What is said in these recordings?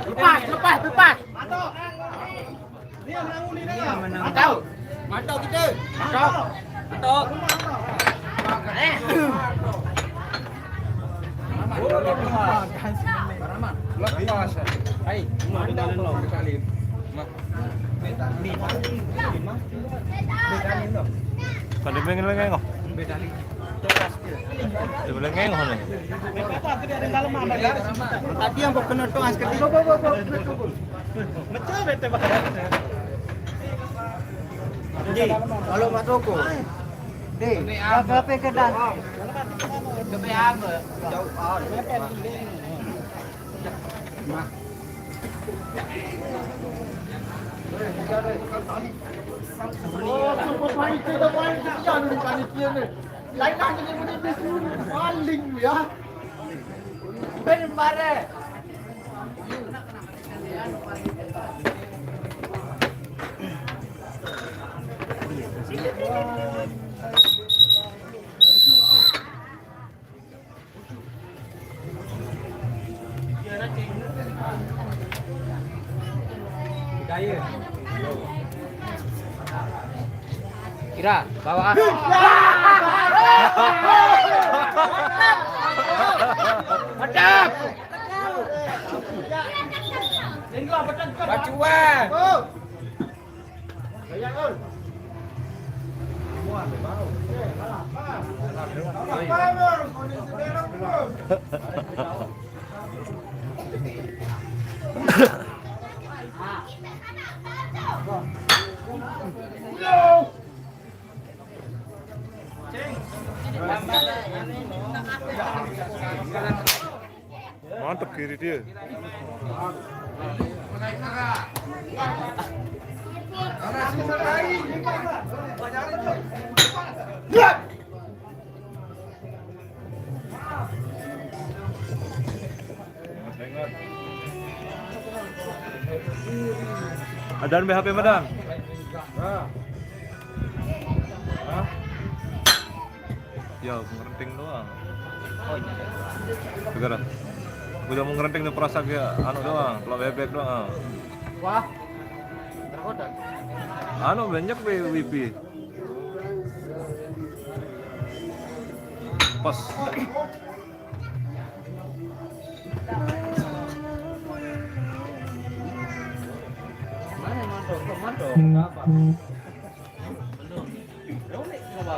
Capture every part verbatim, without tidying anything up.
Lepas, lepas, lepas. Mantap. Mantap kita. Mantap. Mantap. Lepas. Hai, mantap. Sekali. Sekali. Sekali. Sekali. Sekali. Sekali. Dia boleh ngeng mana? Tadi yang kau kena tu, ah, sekali. Betul, betul, betul. Jadi, kalau masuk kau. Deh, berapa ke dan? Lebih apa? Jauh. Oh, super fighter dah main kejam ni panitia ni. Lain lagi ni boleh paling ya. Ben bare. Kira, bawa. Mantap. Bacuan. Mantap kiri dia. Adan B H P Madan. Ya, ngerenting doang. Segera. Udah mau ngerenting nih, perasa kayak anu doang, telur bebek doang. Wah. Anu banyak wifi. Pas. Mana mantul? Kok mantul? Apa?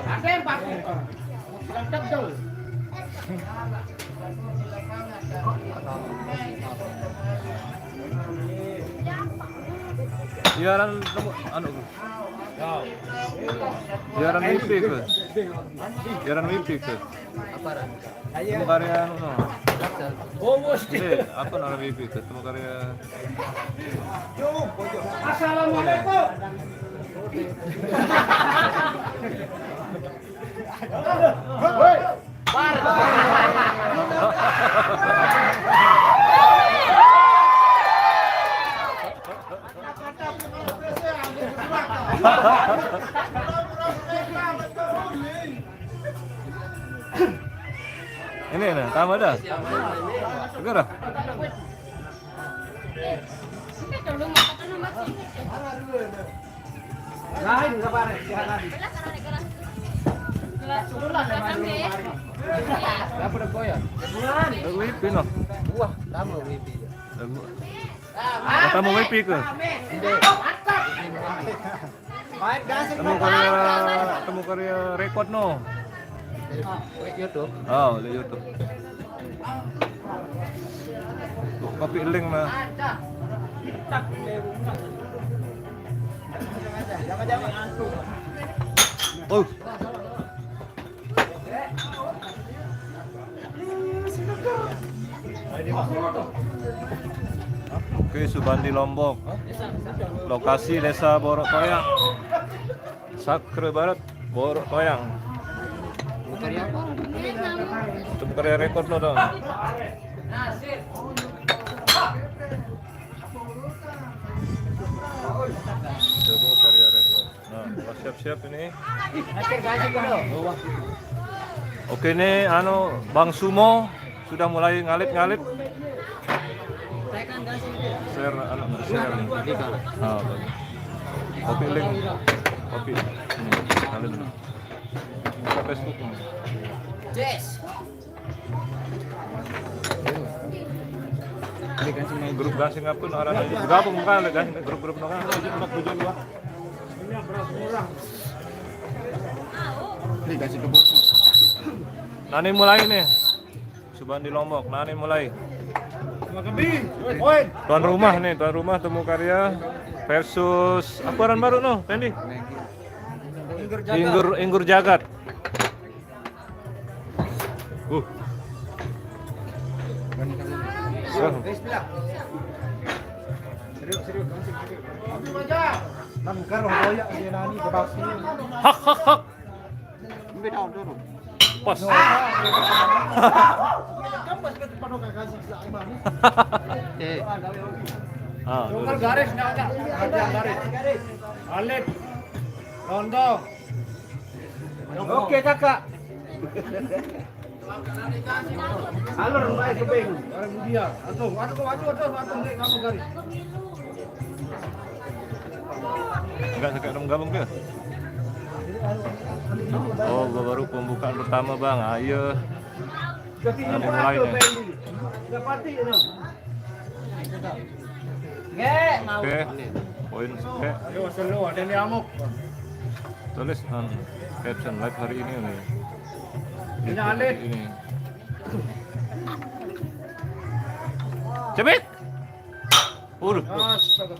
Ada yang pakai. Sedang tegel. Siaran temu anu. Siaran wifi ke? Siaran wifi ke? Apa, Ran? Temu karya anu, no. Oh, bos. Ini apa nama wifi ke? Temu karya. Assalamualaikum. Ini nih, tambah dah. Segera. Lain, sabar, silakan. Apa udah boy ya? Bulan. Wifi no. Wah, lama wifi. Lagu. Pertama wifi ke? Temu karya, temu karya record no. YouTube. Oh, di YouTube. Tuh, kopi link nah. Oh. Oke, Subandi Lombok. Lokasi Desa Borok Toyang. Sakre Barat, Borok Toyang. Itu karya rekor no dong. Itu karya rekor. Nah, siap-siap ini. Oke, ini anu Bang Sumo. Sudah mulai ngalit-ngalit. Share, anu, share. Ah, copy link. Copy. Ini, ngalit. Buka Facebook. Ini kan cuma grup gasing apa, orang gabung kan, ada gasing grup-grup orang. Ini kasih ke bos. Nah, ini mulai nih. Subandi Lombok, nah ini mulai. Tuan rumah nih, tuan rumah Temu Karya versus apa orang baru no, Pendi? Inggur Jagat. Inggur, Inggur Jagat. Uh. Serius, serius. Hak, hak, hak. Pas. Eh. Ah, garis, nggak ada. Garis. Alif. Londo. Oke, Kakak. Alur baik ke ping. Barang dia. Aduh, aduh, aduh, aduh, aduh, aduh, garis. Enggak, enggak gabung ke? Oh, baru pembukaan pertama, Bang. Ayo. Nah, ini mulai nih. Oke. Poin oke. Ayo, selalu ada nyamuk. Tulis, anu, caption live hari ini nih. Ini Alif. Ini. Cebit. Waduh. Astaga.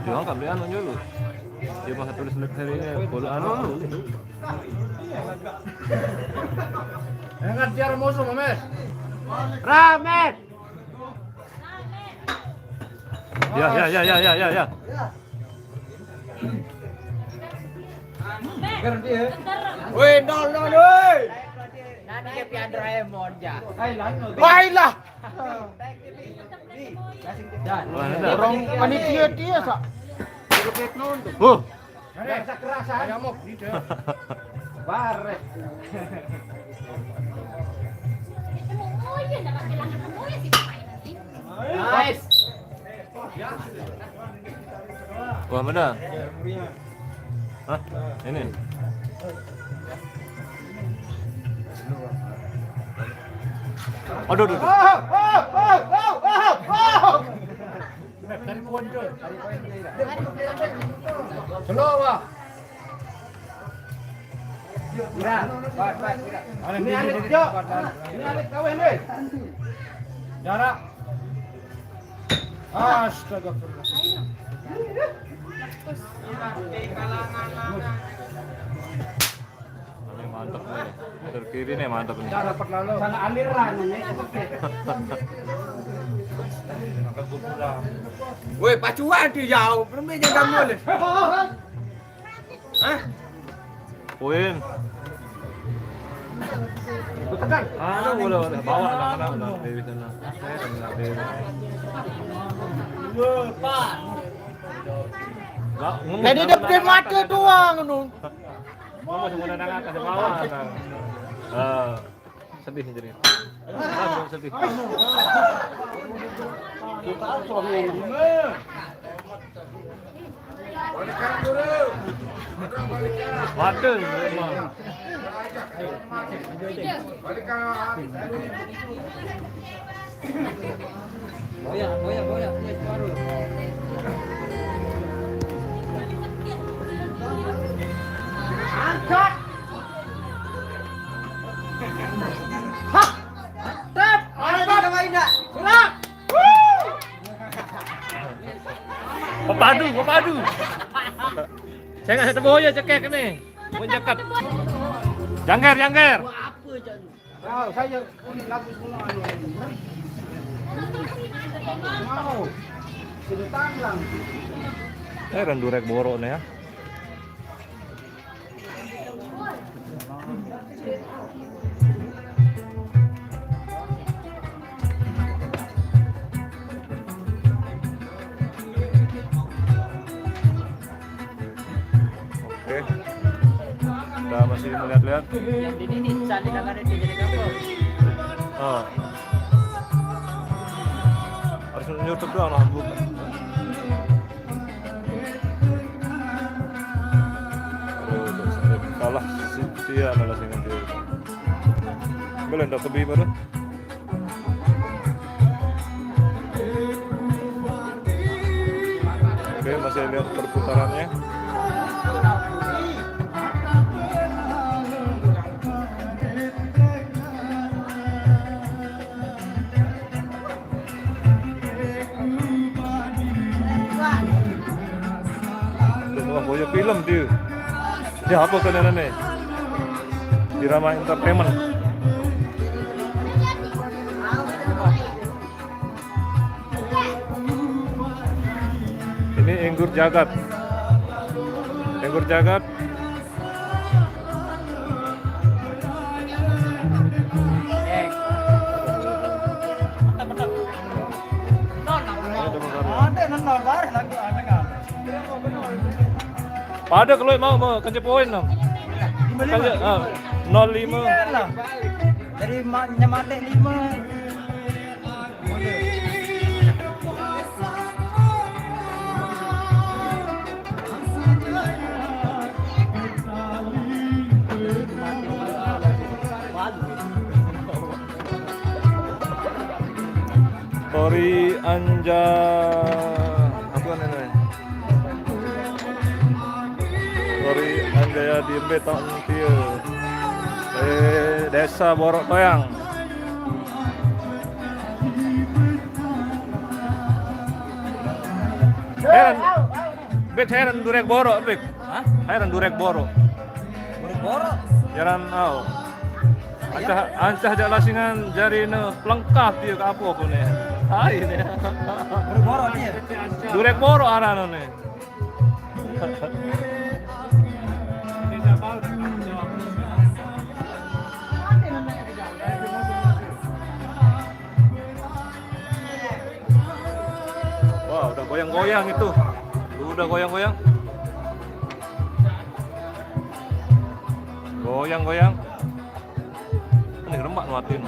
Jangan kan beli anu dulu. Dia mah tulis live hari ini, kalau anu. Jangan tiar musuh, Mames. Ramet. Ya, ya, ya, ya, ya, ya, ya. Woi, nol, nol, woi. Nanti dia pian Doraemon, ya. Wah, ilah. Orang panitia dia, sa. Huh. Kerasa-kerasa. Nyamuk, gitu. Baret. Nice. Wah, mana? Hah? Ini. Aduh, aduh, aduh. Slow, Wak. Ini Alif, Jo. Ini Alif kawin, weh. Jarak. Astagfirullah. Ini mantap nih. Meter kiri nih, mantap nih. Sana aliran ini. Woi, pacuan dia jauh. Belum dia jam boleh. Hah? Poin. Tekan. Ah, udah, udah. Bawa, udah, udah, udah. Dewi sana. Saya udah, udah, Dewi. Lah, ngomong. Jadi dia udah mati doang, nu. Ngomong semua udah atas bawah, kan. Eh, sedih jadi. Langsung sedih. Kita harus suami ini. Waduh, emang. Boya, boya, boya, boya, baru. Angkat. Hah. Tep. Angkat. Gerak. Pepadu, pepadu. Saya nggak satu boya cekek ini. Mau cekek. Jangger, jangger. Tahu, saya kulit lagu semua, anu. Mau. Sudah tanglang. Eh, rendurek borok nih ya. Oke. Kita Masih melihat-lihat. Yang di sini candi kakak ada di sini apa? Oh. Harus nyutup doang lah, bukan. Aduh, kalah si dia, kalah sing dia. Boleh ndak kebi baru? Oke, masih lihat perputarannya. Wah, boyo film dia. Dia apa channel ini? Irama Entertainment. Ini Enggur Jagat. Enggur Jagat. Pada kalau mau mau kerja poin dong. Kerja, ah, nol lima. Iya lah. Dari ma-, nyematek lima. Tori Anja, apa namanya? Tori Anjaya Dimbe tahun dia. Eh, Desa Borok Toyang. Heran. Bek heran durek borok, bek. Hah? Heran durek borok. Durek borok? Jalan au. Ancah, ancah jak lasingan jari ne pelengkap dia ke apa pun ne. Hai ne. Durek borok dia. Durek borok arah ne. Wah, udah goyang-goyang itu. Udah goyang-goyang. Goyang-goyang. Ini remak nuatin.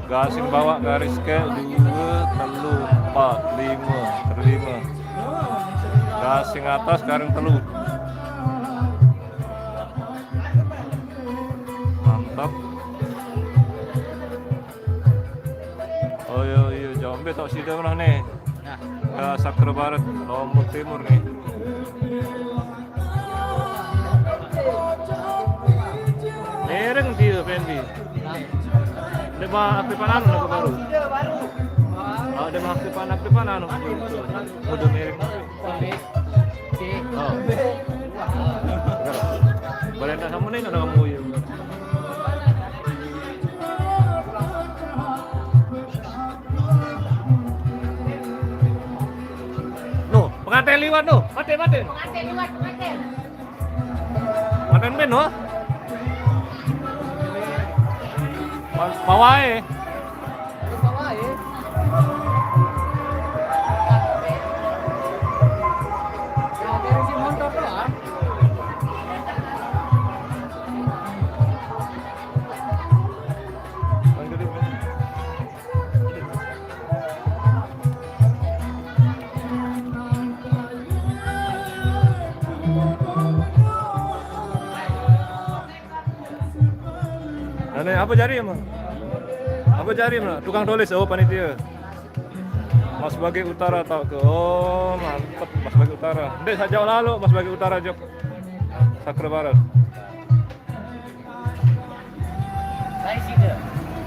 Gasing bawah garis ke dua, telu, empat, lima, lima. Gasing atas garing telu. Mantap. Oh iya, iya, jambe tok sida meneh nih. Nah, ke Sakra Barat, Lombok Timur nih. Mereng dia Pendi. Dia mah aktifan anu lagu baru. Oh, dia mah aktifan, aktifan anu. Udah mereng. Oh. Boleh tak sama nih, ada kamu ya. No, pengantin liwat no. Mati, mati. Pengantin liwat, pengantin. Pengantin men no. Pawae. Ane, apa jari emang? Apa jari emang? Tukang tulis, oh, panitia. Mas Bagi Utara tau ke. Oh, mantep Mas Bagi Utara. Ndek sajak lalu Mas Bagi Utara jok Sakra Barat.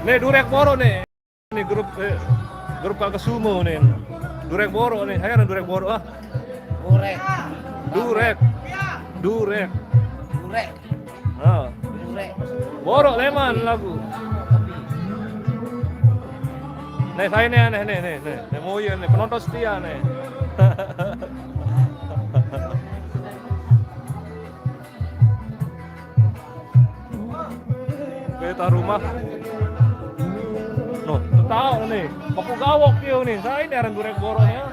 Nih durek borok nih. Nih grup, eh, grup Kak Kesumo nih. Durek borok nih. Ayo durek borok ah. Durek. Durek. Durek. Durek. Ah. Durek. Borok leman lagu. Nih, saya nih aneh nih, nih, nih. Nih, mau iya nih, penonton setia nih. Kereta rumah. No, tahu nih. Paku gawok dia nih. Saya ini orang durek boroknya.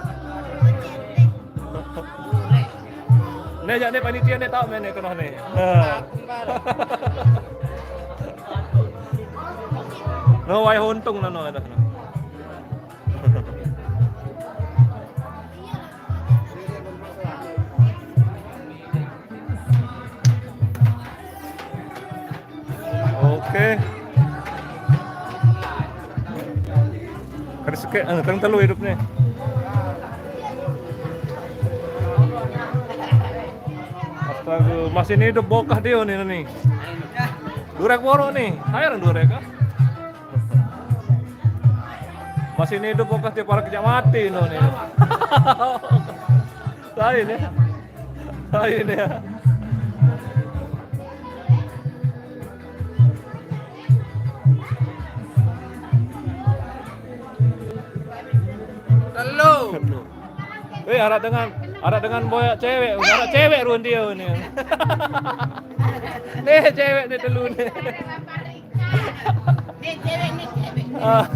Nih, jak nih panitia nih tahu nih kena nih. Ha. No, wai untung no, no, no. Oke. Kada seke, eh, tang telu hidup nih. Astaga, masih hidup bokah dia nih, nih. Durek boro nih. Hai, orang durek kah? Masih hidup bokah dia, para kerja mati no nih. Lain ya. Lain ya. Telu. Eh, ada dengan, ada dengan boyak cewek, ada cewek ruan dia nih. Nih cewek nih telu nih. Nih cewek nih cewek. Ah,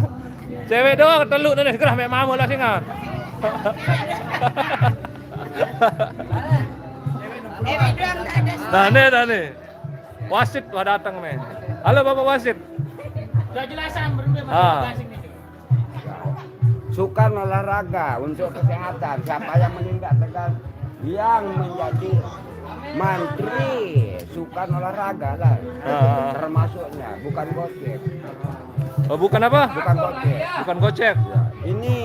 cewek doang telu nih, gerah mek mama lah singa. Cewek doang tak ada. Nah, nih, dah nih. Wasit lah datang nih. Halo Bapak Wasit. Udah jelasan, belum dia masih Ah. Jelasin nih. Sukan olahraga untuk kesehatan. Siapa yang menindak tegas, yang menjadi mantri sukan olahraga lah. Ah. Termasuknya, bukan gocek. Oh, bukan apa? Bukan gocek. Bukan gocek. Ya. Ini,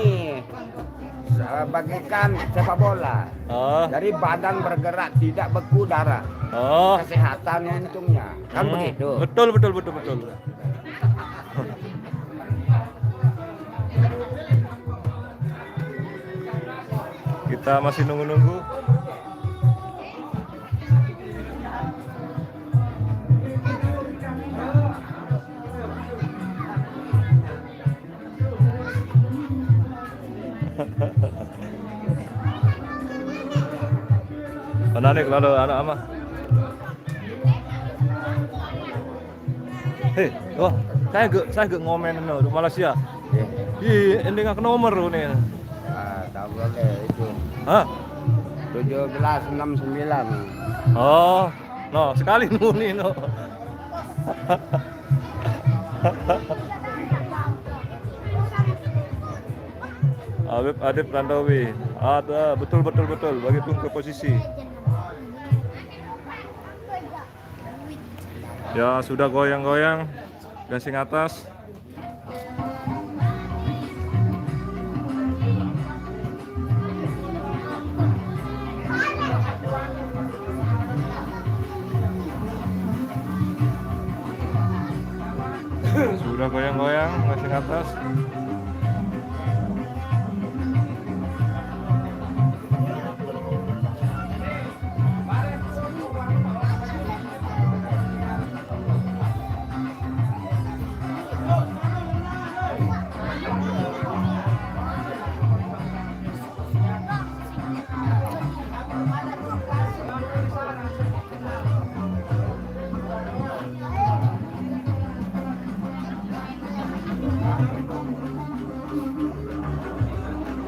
eh, bagaikan sepak bola. Oh. Jadi badan bergerak, tidak beku darah. Oh. Kesehatan untungnya. Kan Hmm. Begitu. Betul, betul, betul, betul. Kita masih nunggu-nunggu. Menarik lalu anak ama. Hei, wah, saya gak, saya gak ngomen no, di Malaysia. Iya. Di ending aku nomor ini. Ah, tak boleh itu. Hah? Tujuh belas enam sembilan. Oh, no, sekali nuni no. Habib Adib Randawi. Ada, betul, betul, betul. Bagi pun ke posisi. Ya, sudah goyang-goyang. Gasing atas. Sudah goyang-goyang, gasing atas.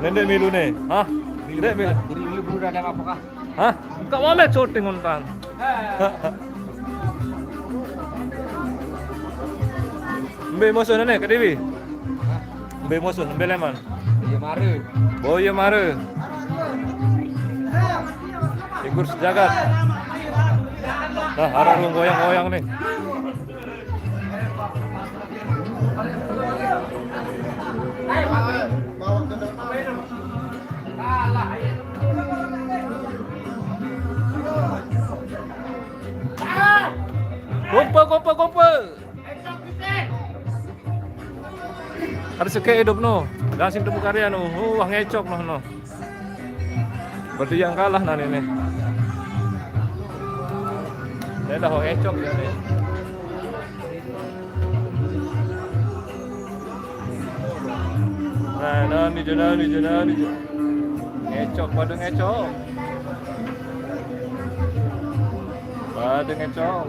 Nende milu ne. Hah? Nende milu. Buru, buru, buru, ada apa kah? Hah? Kak Mohamed syuting untan. Mbe musuh nene ke Dewi? Mbe musuh, mbe leman. Iya mare. Boya mare. Figur sejagat. Nah, ada ruang goyang-goyang nih. Kompe, kompe, kompe. Ada seke hidup no. Gasing temu karya no. Oh, wah ngecok no, no. Berarti yang kalah nani nih. Dia dah wah ngecok ya nih. Nah, nani je, nani je, nani je. Ngecok, pada ngecok. Pada ngecok.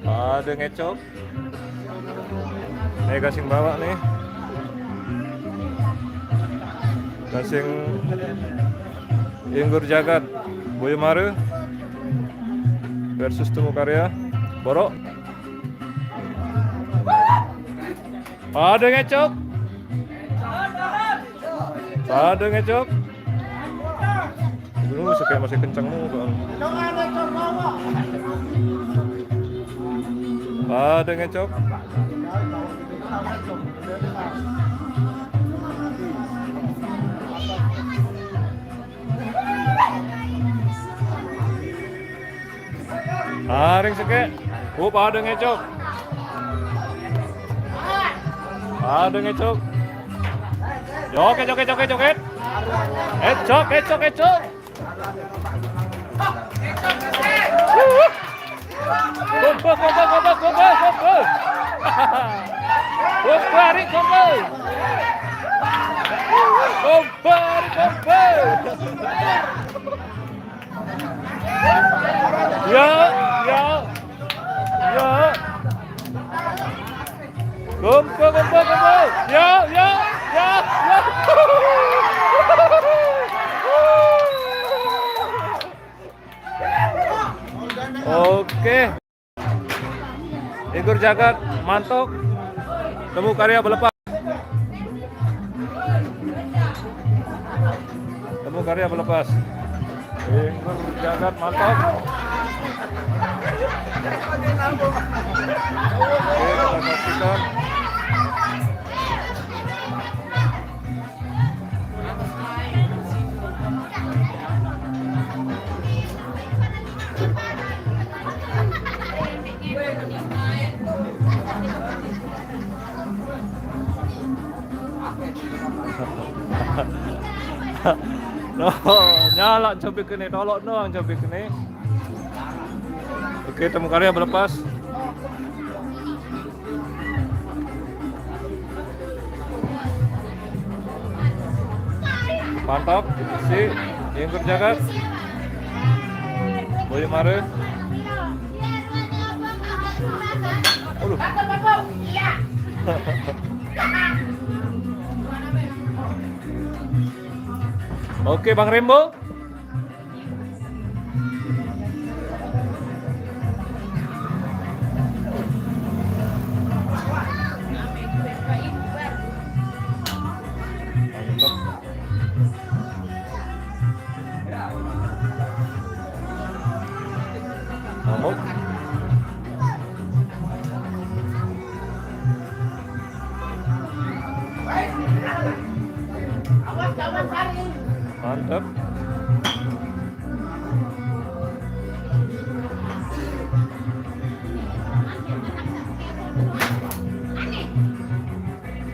Pada ngecok. Nih, gasing bawa nih. Sing Inggur Jagat Boyomare versus Temu Karya Borok. Pada ngecok. Pada ngecok. Dulu masih kenceng mu, Bang. Pada ngecok. Aring seke. Oh, pada ngecok. Pada ngecok. Joget, joget, joget, joget. Ecok, ecok, ecok. Kumpul, kumpul, kumpul, kumpul, kumpul. Kumpul, Ari, kumpul. Kumpul, Ari, kumpul. Ya, ya, ya. Kumpul, kumpul, kumpul. Ya, ya, ya, ya. Oke. Inggur Jagat, mantap. Temu Karya berlepas. Temu Karya berlepas. Inggur Jagat, mantap. Oke, kita saksikan. No, nyala cobi kene, tolok no cobi kene. Oke, Temu Karya berlepas. Mantap, si Inggur Jagat. Boyomare. Aduh. Oke, Bang Rembo. Mantap. Mantap.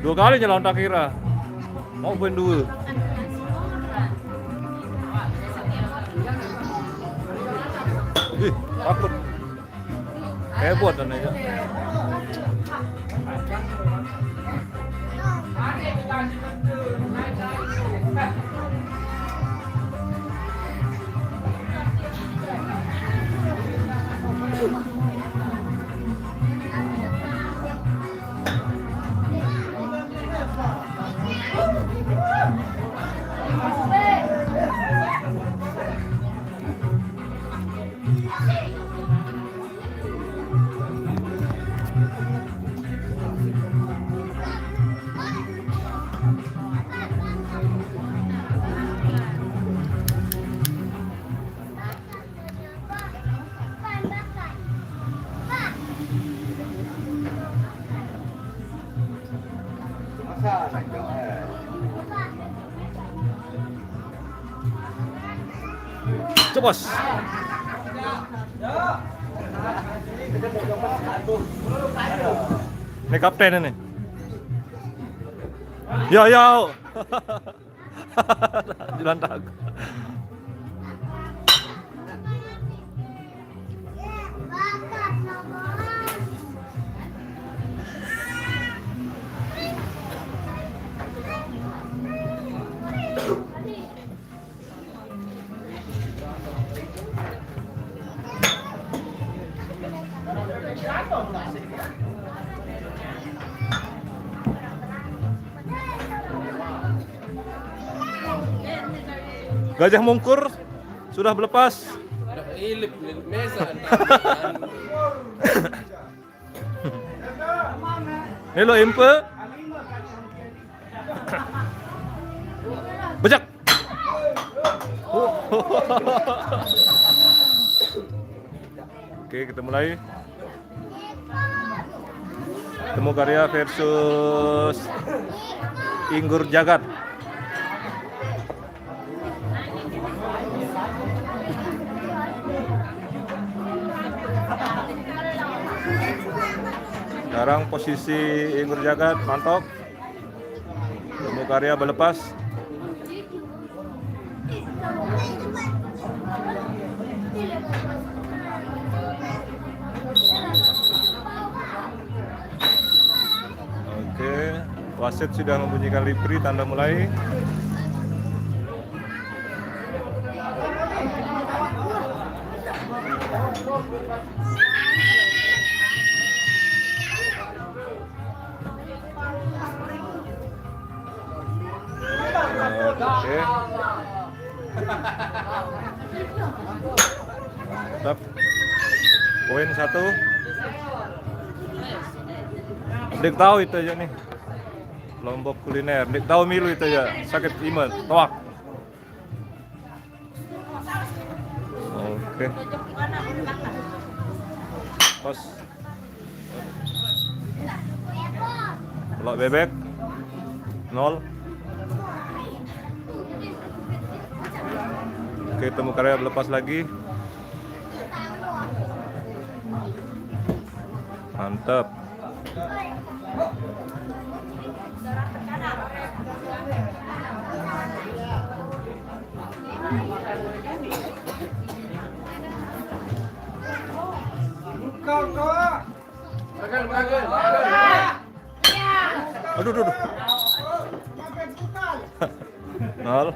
Dua kali nyelontak kira. Mau poin dua. Ih, takut. Heboh dan aja. Cepos. Ini kapten ini. Yo, yo. Jalan tak. Gajah Mungkur sudah berlepas. Ilip, ilip mesa. Ini lo impe. Bejak. Oke, kita mulai. Temu Karya versus Inggur Jagat. Sekarang posisi Inggur Jagat mantap. Temu Karya berlepas. Oke, wasit sudah membunyikan lipri, tanda mulai. Oke. Tetap poin satu. Ndik tahu itu aja nih. Lombok kuliner. Ndik tahu milu itu aja. Sakit iman. Toak. Oke. Pas. Telok bebek. Nol. Oke, Temu Karya lepas lagi. Mantap. Aduh, aduh, aduh. Nol.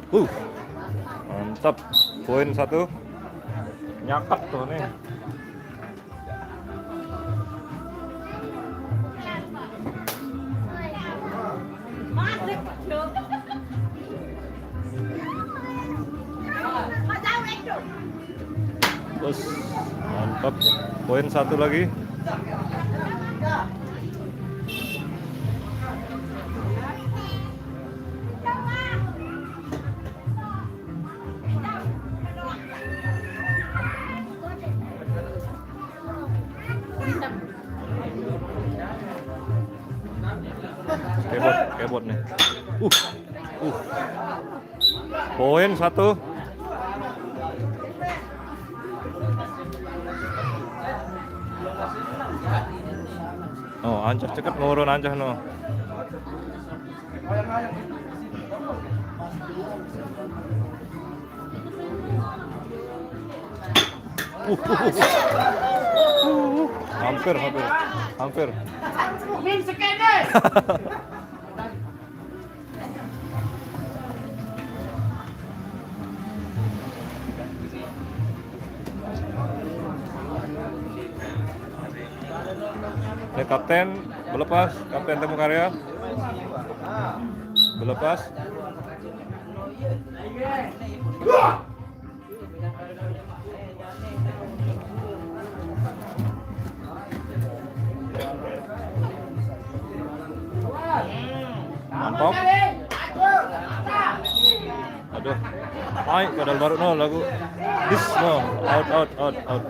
Uh, mantap. Poin satu. Nyakat tuh nih. Terus mantap. Poin satu lagi. Kebot, kebot nih. Uh, uh. Poin satu. Oh, ancah ceket nurun ancah no. Uh, uh, uh, uh. Uh, uh. Hampir, hampir, hampir. Ini kapten berlepas, kapten Temu Karya berlepas. Mantap. Aduh. Ai, padahal baru no lagu. Dis no. Out, out, out, out.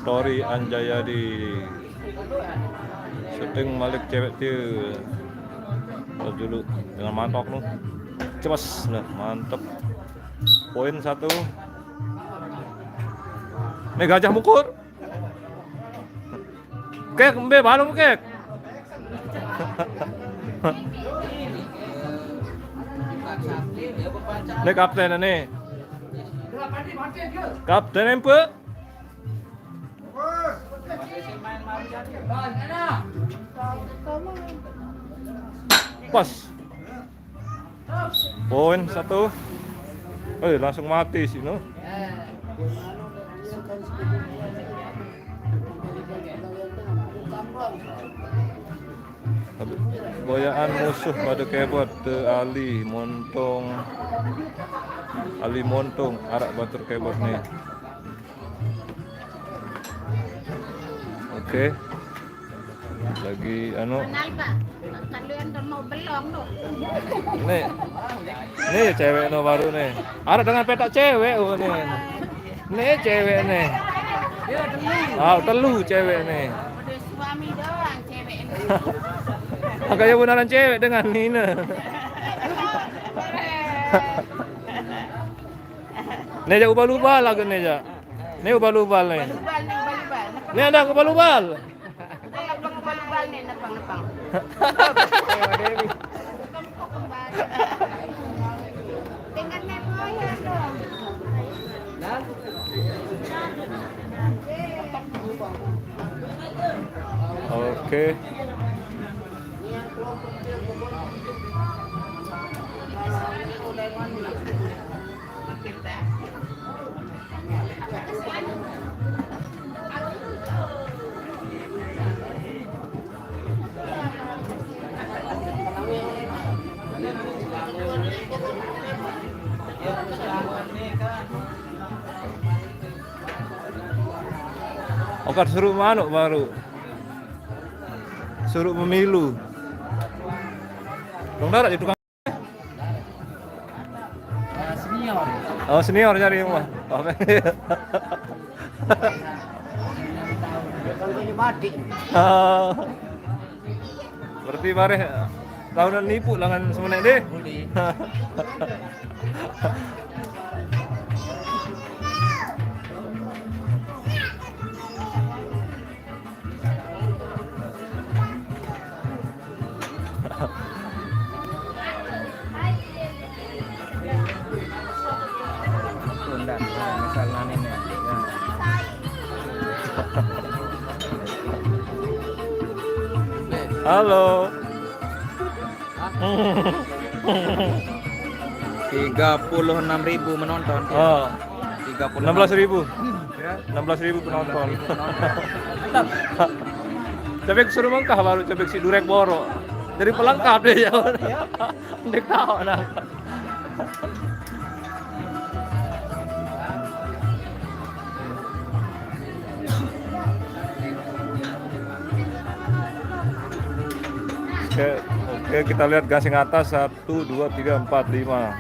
Tori Anjayadi. Syuting Malik cewek tu. Terus dulu dengan mantap tu. Cemas, nah, mantap. Poin satu. Ini Gajah Mungkur. Kek, mbe balung kek. Ini kapten ini. Kapten empe. Pas. Poin satu. Eh, langsung mati sih, no. Boyaan musuh pada kebot te Ali Montong. Ali Montong arak batur kebot nih. Oke. Lagi anu. Kenal, Pak. Kalau yang mau belong tuh. Nih. Nih cewek no baru nih. Ada dengan petak cewek, oh, nih. Nih cewek nih. Ah, telu cewek nih. Udah suami doang cewek ini. Makanya beneran cewek dengan Nina. Nih jak ubah-ubah lagi nih jak. Nih ubah-ubah nih. Ubah-ubah nih, ubah-ubah. Nih ada ubah-ubah. Nih, ubah-ubah nih, nepang-nepang. Dengan Nemo ya dong. Oke. Okat suruh manuk baru. Suruh memilu. Dong darat itu kan. Ya, senior. Oh, senior nyari rumah. Apa? Contohnya badik. Oh. Berarti bareh tahunan nipu langan semenek deh. Boleh. Undang, nah, misal nani nih. Ya. Halo. Tiga puluh enam ribu menonton. Oh. Tiga puluh enam. Enam belas ribu. Ya. Enam belas ribu penonton. Enam belas ribu penonton. Tapi suruh mengkah baru coba si durek boro. Jadi pelengkap deh ya. Ya. Ndek tahu nah. Oke, oke, kita lihat gasing atas, satu, dua, tiga, empat, lima.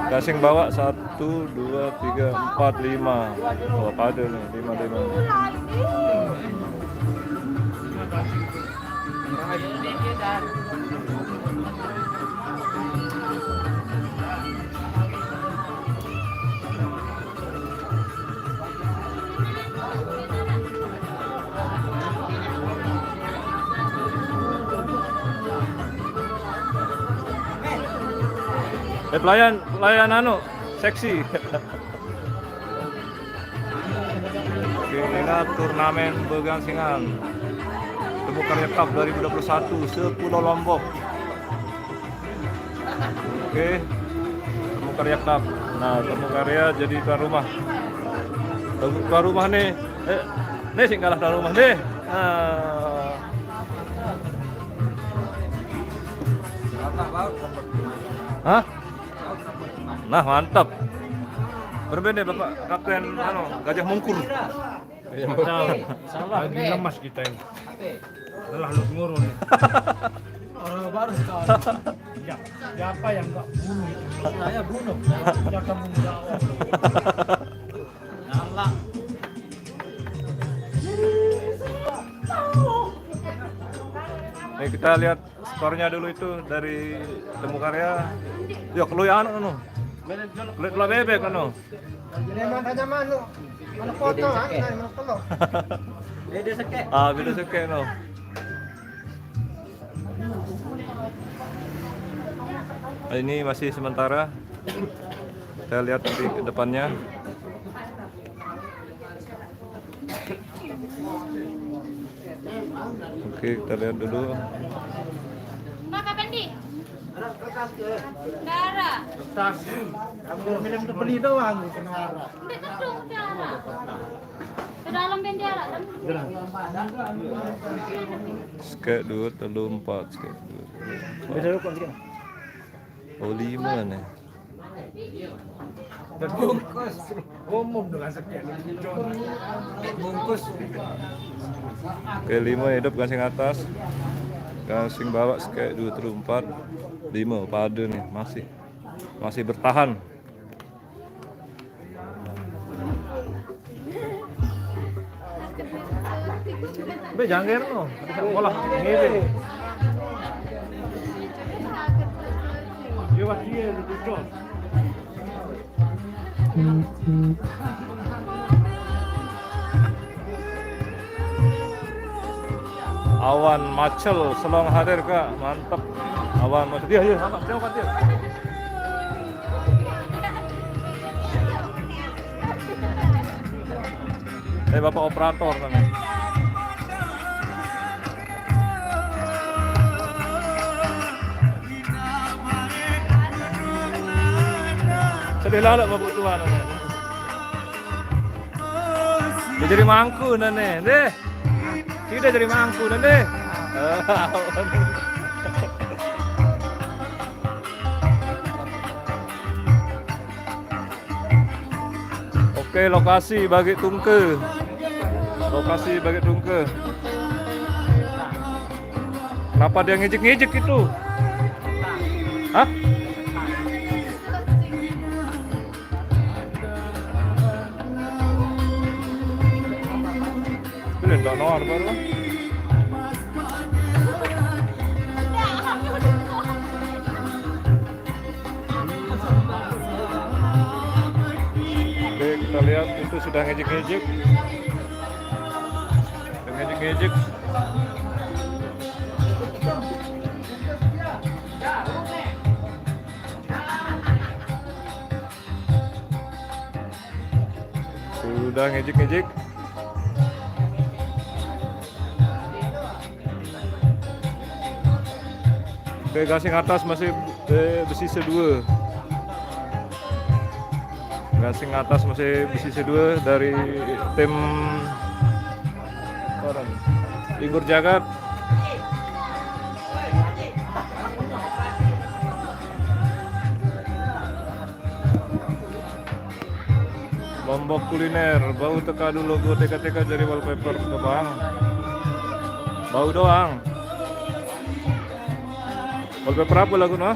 Gasing bawah, satu, dua, tiga, empat, lima. Wah, pada nih, lima, lima. Eh, pelayan, pelayan anu, seksi. Oke, ini turnamen Begansingan. Temu Karya Cup dua ribu dua puluh satu, se-Pulau Lombok. Oke. Temu Karya Cup. Nah, Temu Karya jadi tuan rumah. Tuan rumah nih. Eh, nih sing kalah tuan rumah nih. Ah. Hah? Nah, mantap. Berbeda Bapak Kapten anu, Gajah Mungkur. Iya, betul. Salah. Lagi lemas kita ini. Lelah lu ngurung. Orang baru sekali. Ya, siapa yang nggak bunuh itu? Saya bunuh. Saya akan membunuh. Nyala. Nih, kita lihat skornya dulu itu dari Temu Karya. Yo, keluyan anu. Kulit telur bebek kan, no? Ini emang hanya manuk. Manuk potong, ah, bukan manuk telur. Beda sekek. Ah, beda sekek, no. Ini masih sementara. Kita lihat nanti ke depannya. Oke, kita lihat dulu. Pak, kapan di? Nggak ada. Minum beli doang, nggak ada. Nggak ada. Ke dalam bendera. Sekek dua, telu, empat, sekek dua. Beda rokok, gitu. Oh, lima nih. Bungkus. Umum dengan sekian. Bungkus. Oke, lima hidup gasing atas. Gasing bawah sekek dua, telu, empat, lima. Pada nih, masih, masih bertahan. Be, jangan no. Olah, ngebe. Yo, wah, iya, lucu. Awan Macel, Selong hadir, Kak. Mantep. Awan Macel. Iya, iya, sama. Jauh, Kak, iya. Eh, Bapak operator kan. Sedih lah, lah, Bapak tua namanya. Dia jadi mangku, nah, nih. Deh. Kita jadi mangku, nah, deh. Oke, lokasi bagi tungke. Lokasi bagi tungke. Kenapa dia ngejek-ngejek itu? Hah? Ini ndak nawar baru. Oke, kita lihat itu sudah ngejek-ngejek. Sudah ngejek-ngejek. Sudah ngejek-ngejek. Oke, gasing atas masih, eh, besi sedua. Gasing atas masih besi sedua dari tim Inggur Jagat. Lombok Kuliner, bau teka dulu, gua teka-teka jadi wallpaper ke bang. Bau doang. Wallpaper apa lagu, nah?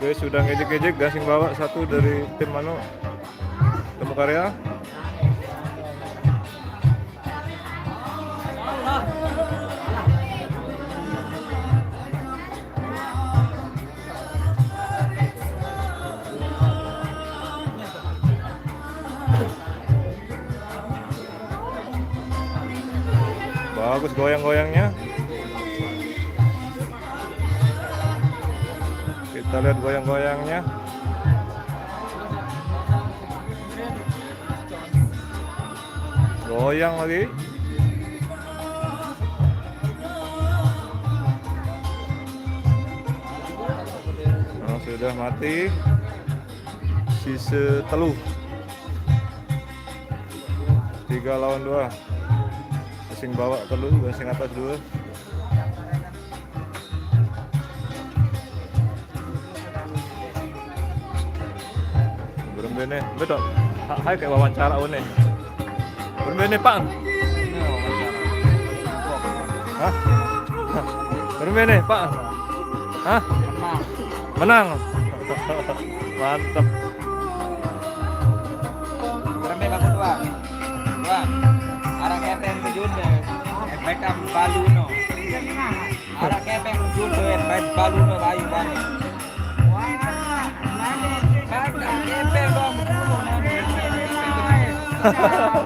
Oke, sudah ngejek-ngejek, gasing bawa satu dari tim mana? Temu Karya. Bagus goyang-goyangnya. Kita lihat goyang-goyangnya. Goyang lagi. Nah, sudah mati. Sisa telu. Tiga lawan dua. Gasing bawah telu, gasing atas dua. Berembe nih, betul. Hai, kayak wawancara one. Berembe nih, Pak. Hah? Berembe nih, Pak. Hah? Menang. Mantep. Berembe, Pak Ketua. Wah, arang R T M tujuh deh. F B K balu no. Ada kepeng dulu, baru baru bayu balik. Ada kepeng dong dulu, nanti kepeng dulu.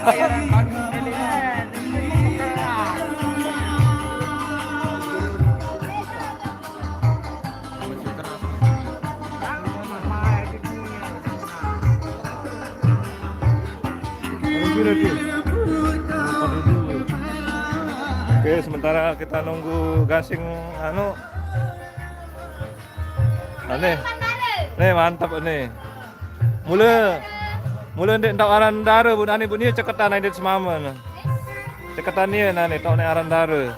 Bayaran baru beli. Oke, sementara kita nunggu gasing anu. Ane. Nih, mantep nih. Mula, mula ndeq tao aran dare, Bu Nani, Bu Nia ceketan ae ndeq semame ne. Ceketan ie nane tao ne aran dare.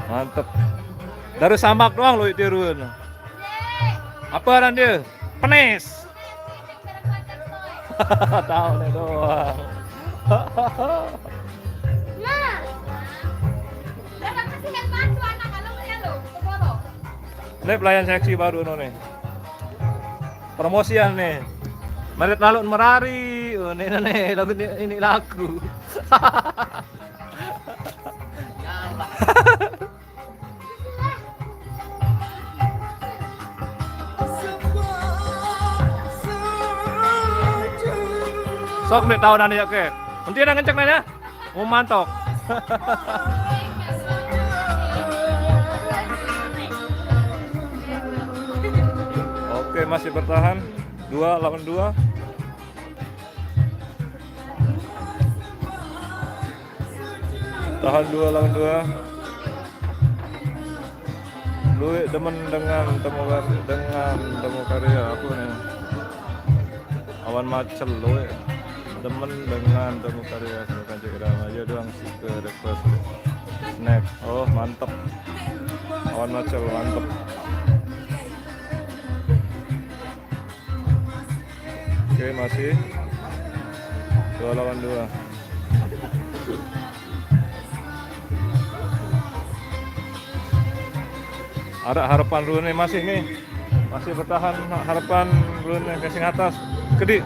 Mantep. Dare samak doang loq tiruan. Apa aran dia? Penis. Tao ne doang. Nah. Lah, kasih bantu anak kalau ngeliat lo, keboro. Ini pelayan seksi baru no nih. Promosian nih. Merit lalu merari. Oh, nih, nih, nih, lagu ini, ini lagu. Sok nih tahunan ya ke. Nanti ada ngecek nanya. Mau mantok. Oke, masih bertahan. Dua lawan dua. Tahan dua lawan dua. Luwih demen dengan temu kar-, dengan temu karya aku nih. Awan Macel, luwih demen dengan temu karya, silakan cek irama aja doang sih ke request. Snack. Oh, mantep. Awan Macel, mantep. Oke, masih dua lawan dua. Ada harapan rune masih nih. Masih bertahan harapan rune ke sing atas. Kedi.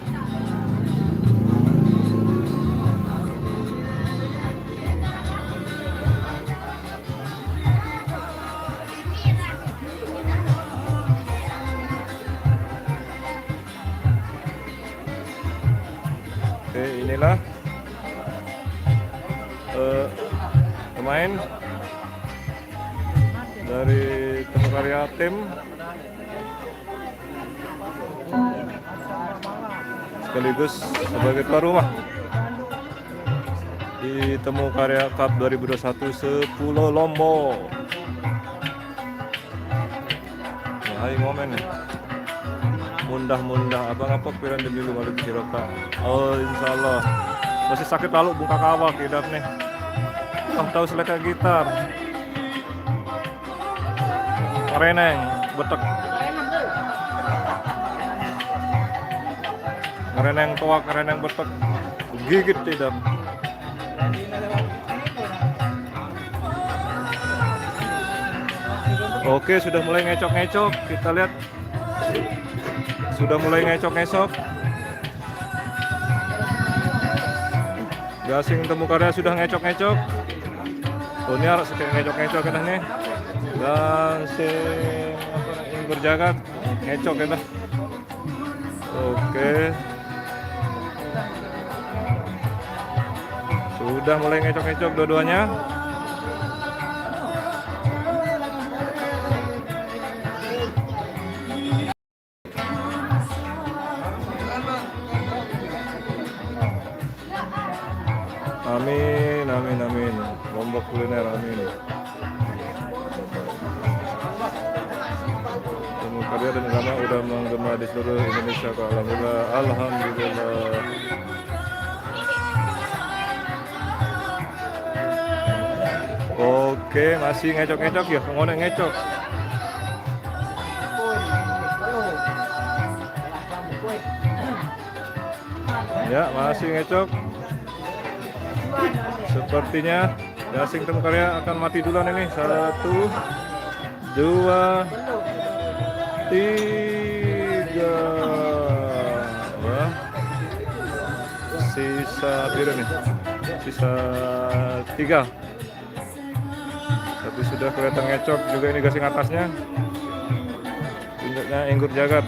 Oke, inilah, eh, pemain dari Temu Karya tim sekaligus sebagai tuan rumah di Temu Karya Cup dua ribu dua puluh satu sepulo Lombok. Wahai ngomen nih. Mundah-mundah abang apa piran demi lu balik siroka. Oh, insyaallah. Masih sakit lalu bungkak awak idap nih. Oh, tahu seleka gitar. Ngereneng betek. Ngereneng toak, ngereneng betek. Gigit idap. Oke, sudah mulai ngecok-ngecok. Kita lihat. Sudah mulai ngecok-ngecok. Gasing Temu Karya sudah ngecok-ngecok. Oh, ini harus kayak ngecok-ngecok kita nih. Gasing apa, yang berjaga ngecok kita. Oke. Sudah mulai ngecok-ngecok dua-duanya. Amin, amin, amin. Lombok kuliner, amin. Temu Karya dan Irama udah menggema di seluruh Indonesia, Kak. Alhamdulillah, alhamdulillah. Oke, masih ngecok-ngecok ya, ngonek ngecok. Ya, masih ngecok. Sepertinya gasing Temu Karya akan mati duluan ini. Satu, dua, tiga. Ya. Sisa piro nih? Sisa tiga. Tapi sudah kelihatan ngecok juga ini gasing atasnya. Puncaknya Enggur Jagat.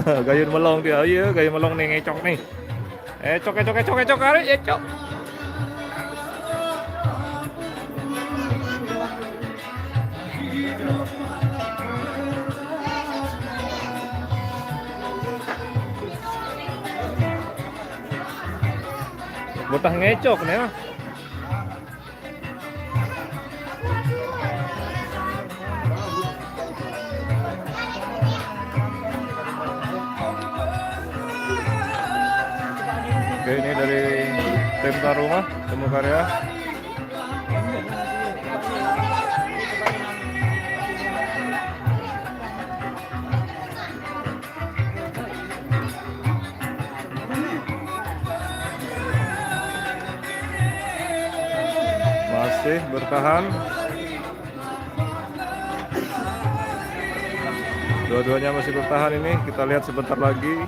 Gayun melong dia. Iya, gayun melong nih, ngecok nih. Ecok, ecok, ecok, ecok, kali, ecok. Bocah ngecok nih, ah. Oke, ini dari tim tuan rumah, Temu Karya. Masih bertahan. Dua-duanya masih bertahan ini. Kita lihat sebentar lagi.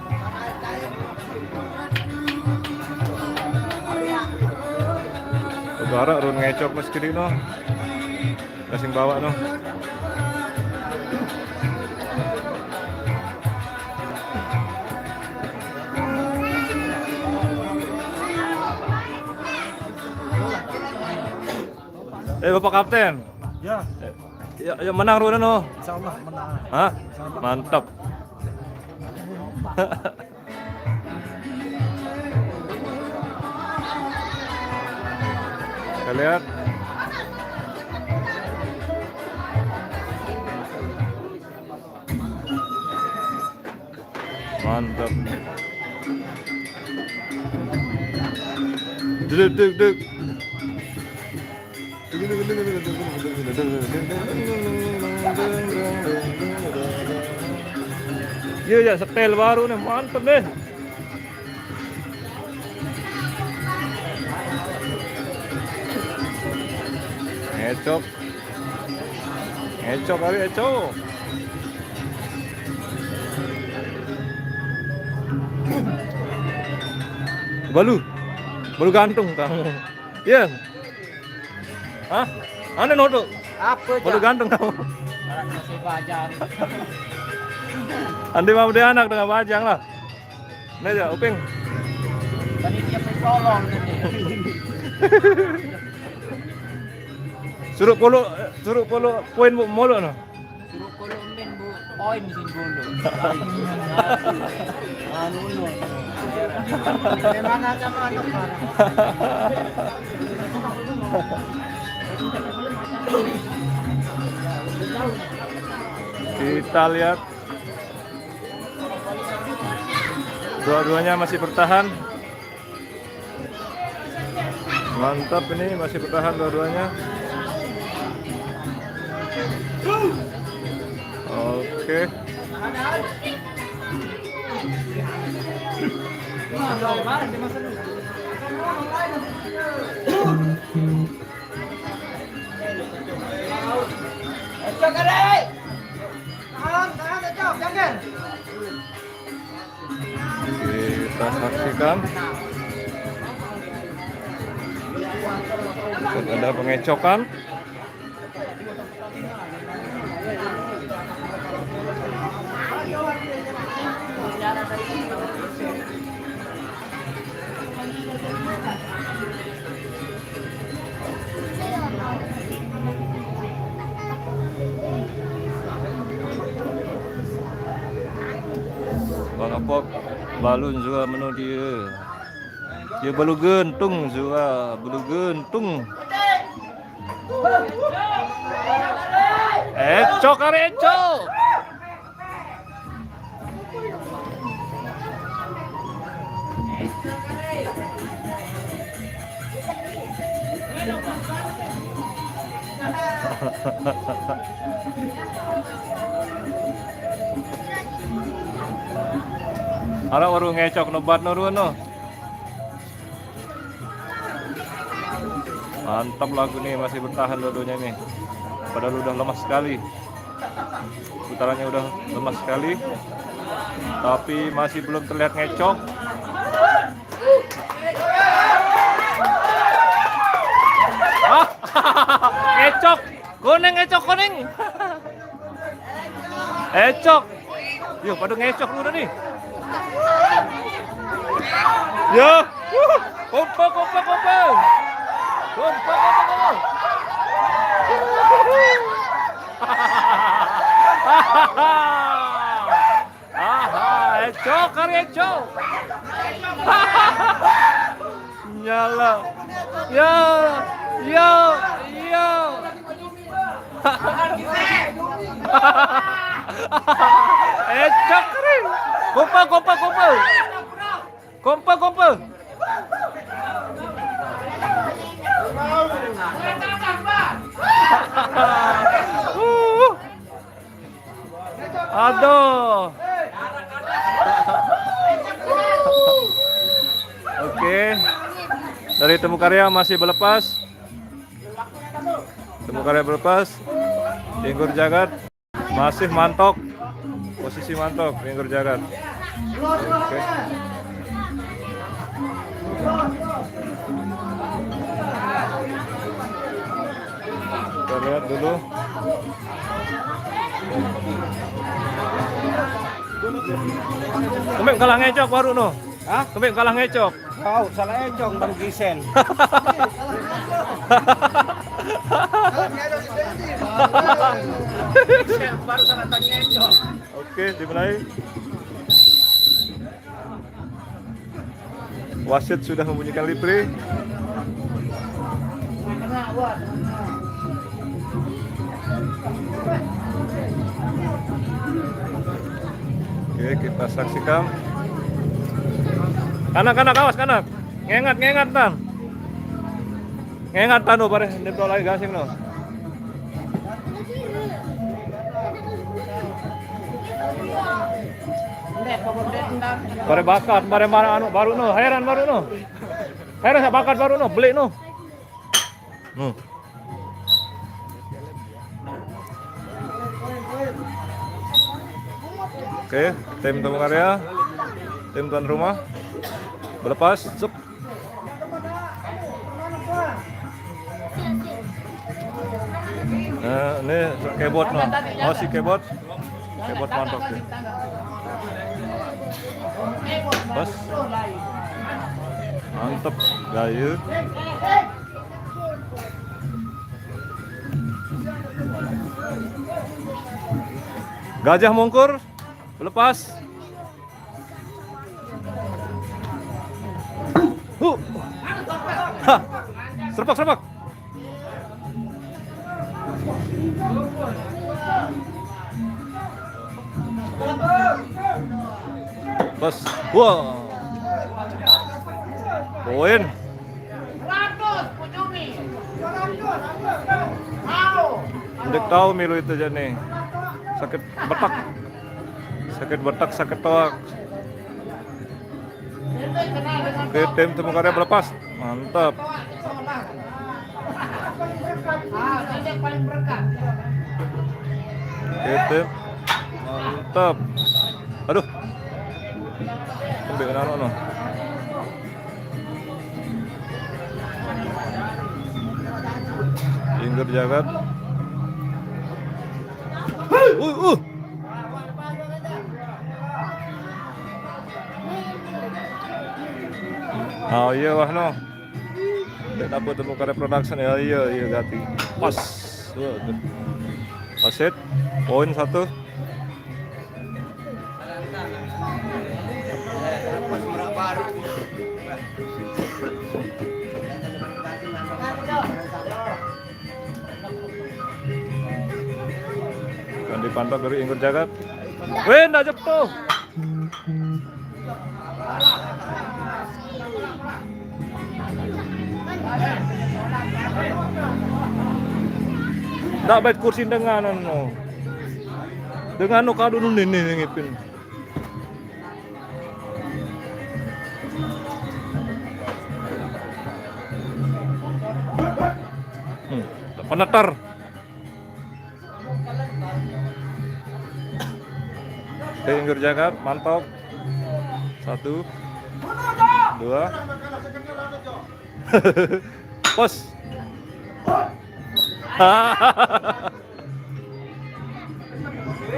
Negara run ngecok, Mas Kiri, no. Kasing bawa, no. Eh, Bapak Kapten. Ya. Ya, ya, menang run, no. Insya Allah menang. Hah? Insya Allah. Mantap. Kita lihat. Mantap. Duduk, duduk, duduk. Iya, ya, setel baru nih, mantep deh. Ngecok. Ngecok kali, ngecok. Balu. Balu gantung kamu. Iya. Hah? Anda noto? Apa? Baru ganteng kamu. Anak masih bajang. Andi mau dia anak dengan bajang lah. Ini aja, Uping. Tadi dia pencolong tadi. Suruh polo, suruh polo poin mulu, no. Suruh polo main, Bu. Poin sing dulu. Anu, no. Memang aja, anu, parah. Kita lihat. Dua-duanya masih bertahan. Mantap ini, masih bertahan dua-duanya. Oke. Kita saksikan. Ada pengecokan. Bang Apok, balun juga menu dia. Dia balu gantung juga, balu gantung. Ecok, are ecok. Ara baru ngecok nobat no runo. Mantap lagu nih, masih bertahan dua-duanya nih. Padahal udah lemas sekali. Putarannya udah lemas sekali. Tapi masih belum terlihat ngecok. Ah, ngecok. Kuning, ngecok, kuning. Ngecok. Yo, pada ngecok dulu nih. Yo. Kompa, kompa, kompa. Kompa, kompa, kompa. Aha, Eco, kari Eco. Nyala. Ya, ya, ya. Eco kari. Kompa, kompa, kompa. Kompa, kompa. Uh. Aduh. Oke. Dari Temu Karya masih berlepas. Temu Karya berlepas. Inggur Jagat masih mantok. Posisi mantok, Inggur Jagat. Oke. Kita lihat dulu. Kembali kalah ngecok baru no. Hah? Kembali kalah ngecok. Kau salah ejong baru gisen. Baru salah tanya ejong. Oke, dimulai. Wasit sudah membunyikan lipri. Oke, kita saksikan. Kanak, kanak, awas, kanak. Ngengat, ngengat, Tan. Ngengat, Tan, no, bare, ini lagi gasing, no. Bare bakat, bare mana anu baru no, heran baru no. Heran saya bakat baru no, beli no. No. Oke, tim Temu Karya, tim tuan rumah, berlepas, cep. Nah, ini keyboard no. Oh, si keyboard. Keyboard mantap ya. Bos. Mantep gaya. Gajah Mungkur lepas. Huh. Ha. Serpak, serpak. Pas. Wah. Poin. Ndeq tao milu itu jaq nih. Sakit betek. Sakit betek, sakit toak. Oke, tim Temu Karya berlepas. Mantap. Oke, tim. Mantap. Aduh. Kembali kena no. Inggur Jagat. Uh, uh. Oh iya wah no. Ndeq dapet Temu Karya Production ya, iya, iya, ganti. Pas. Wah, tuh. Wasit, poin satu. Kan dipantau dari Inggur Jagat. Weh, ndak jatuh. Ndak bait kursi dengan anu. Dengan anu kadu nini ngipin. Hmm, peneter. Inggir jagat, mantok. Satu, dua. Pos.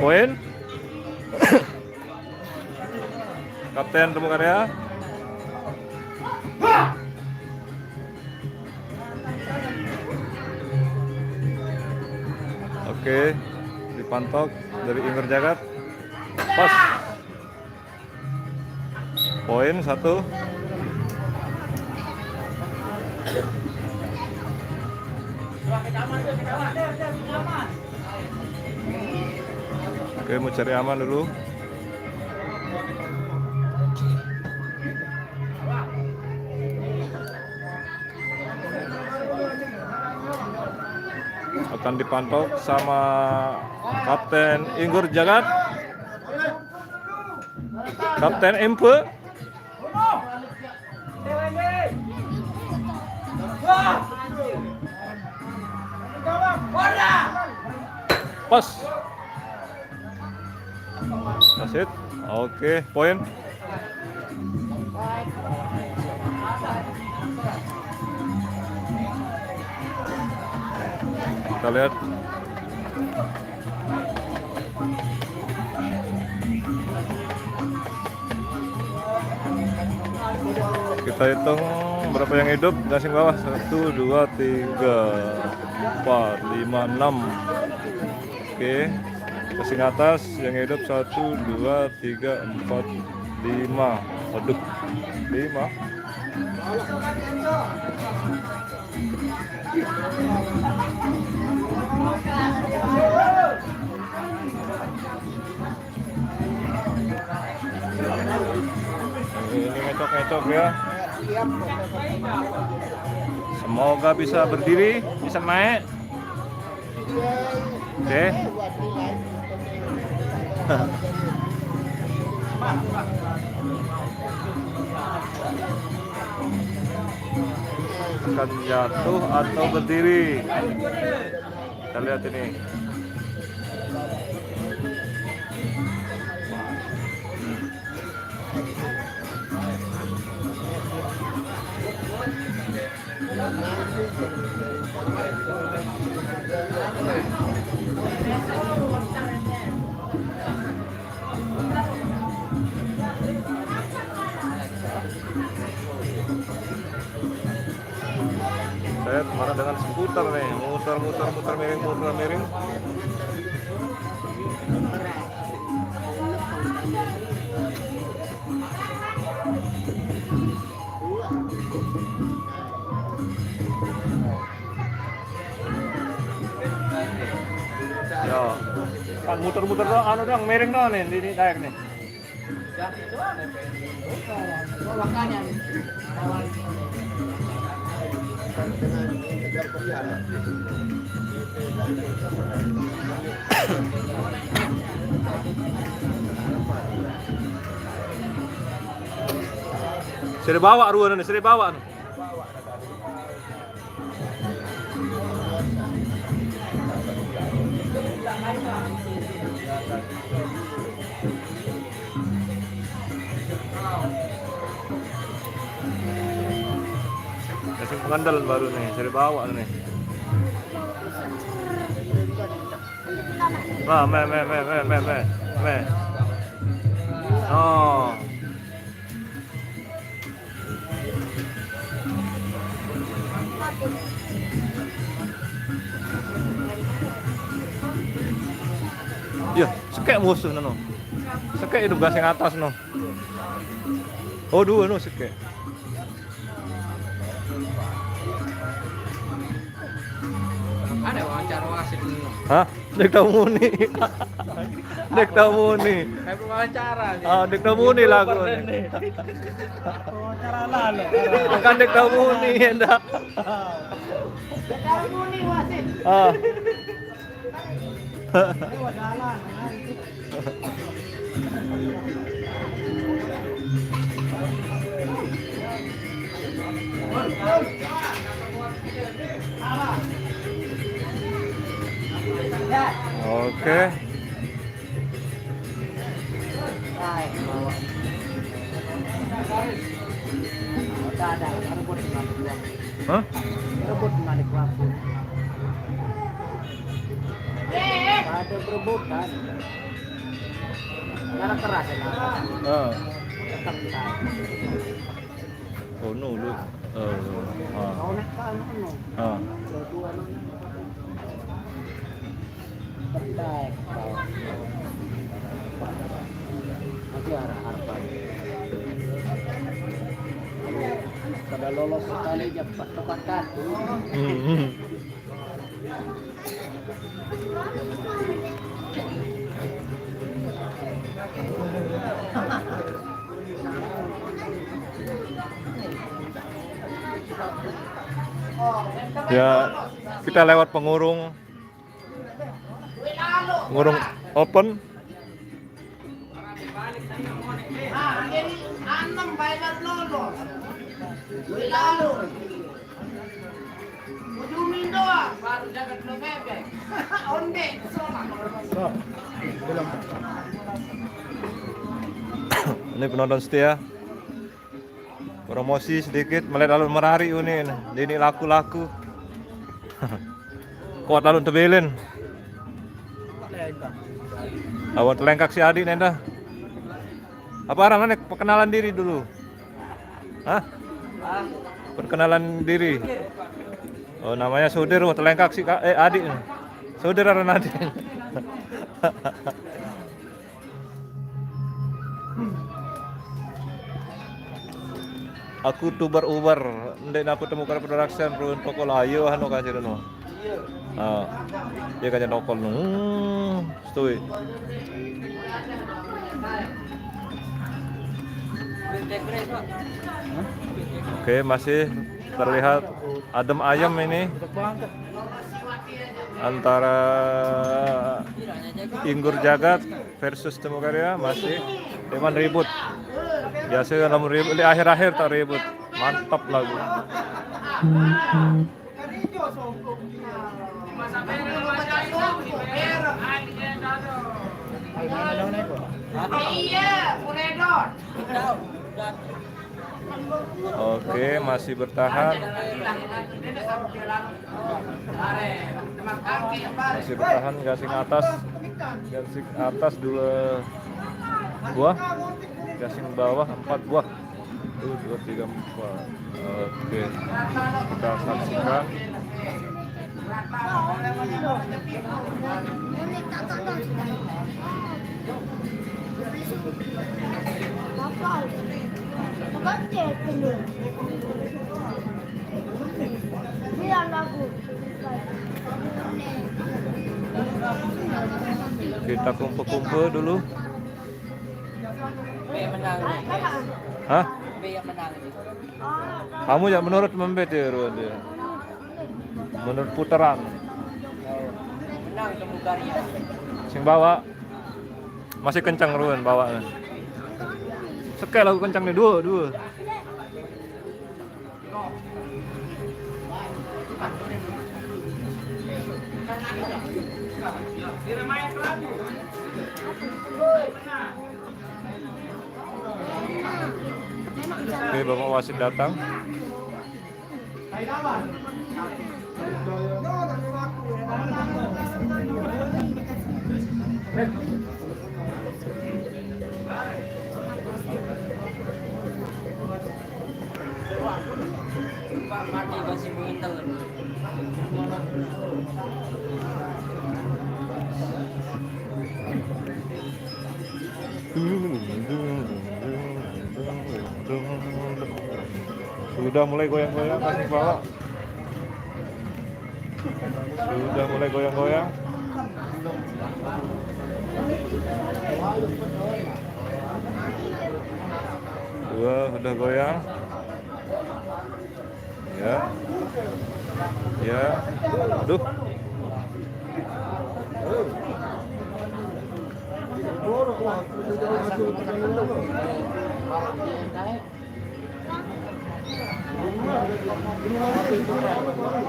Poin. Kapten Temu Karya. Oke, dipantok dari Inggir Jagat. Pas. Poin satu. Oke, mau cari aman dulu. Akan dipantok sama Kapten Inggir Jagat. Kapten Empe. Pas. Wasit. Oke, poin. Kita lihat. Kita hitung berapa yang hidup, gasing bawah. Satu, dua, tiga, empat, lima, enam. Oke. Gasing atas yang hidup, satu, dua, tiga, empat, lima. Waduh, lima. Ini ngecok-ngecok ya. Semoga bisa berdiri, bisa naik. Oke. Akan jatuh atau berdiri? Kita lihat ini. Saya kemarin dengan skuter nih, muter, muter, muter, miring, muter, miring. Yo, kan muter-muter doang, anu doang, miring doang nih, di, di daerah nih. Seri bawa ruangan, seri bawa. Kasih pengandalan baru nih, seri bawa nih. Nah, meh, meh, meh, meh, meh, meh, meh. Oh. Iya, sekek musuh nano. Sekek itu gas yang atas no. Oh, dua no sekek. Ada wawancara wasit ini. Hah? Dek tamu nih. Dek tamu nih. Kayak wawancara nih. Ah, dek tamu nih lagu nih. Wawancara lalu. Bukan dek tamu nih, enggak. Dek tamu nih wasit. Ah. Oke. Hah? Rebut balik waktu. Ada perebutan. Karena keras ya, Kak. Ah. Tetap tahu. Oh, no, lu. Eh, ah. Kau nak kan, no. Ah. Dua-dua, no. Masih harap-harapan. Kada lolos sekali, dapat tukar kartu. Hmm, hmm. Ya, kita lewat pengurung. Ngurung open. Ini penonton setia. Promosi sedikit, melihat lalu merari ini, ini laku-laku. Kuat lalu tebelin. Awan telengkak si adik nenda. Apa arang nih, perkenalan diri dulu? Hah? Perkenalan diri. Oh, namanya Sudir, oh, telengkak si, eh, adik. Sudir arang adik. Aku tubar ubar, ndek napa temu karo production run toko layu anu kan sira no. Ah. Dia kan toko no. Hmm, stui. Oke, masih terlihat adem ayem ini antara Inggur Jagat versus Temu Karya masih cuman ribut. Biasanya kalau ribut di akhir-akhir tak ribut. Mantap lagu. Oke, masih bertahan. Masih bertahan gasing atas. Gasing atas dua buah. Gasing bawah empat buah. Tuh, dua, tiga, empat. Oke. Kita saksikan. Kita kumpul-kumpul dulu. Hah? Kamu ya menurut membet ya, Ruan, ya? Menurut putaran. Sing bawa masih kencang, Ruan, bawa. Sekali lagu kencang nih, dua, dua. Oke, Bapak Wasit datang. Sudah mulai goyang-goyang, kasih bawa. Sudah mulai goyang-goyang. Dua, udah goyang. Ya. Ya. Aduh.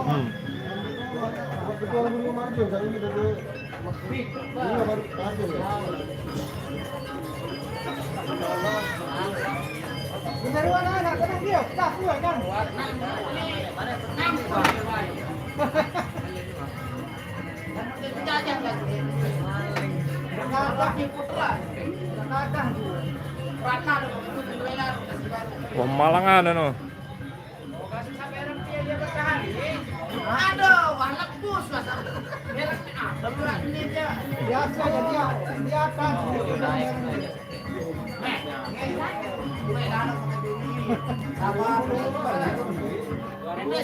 Hmm. Pemalangan anu. Aduh, wah, lebus, Mas. Biasa ya, dia, dia akan.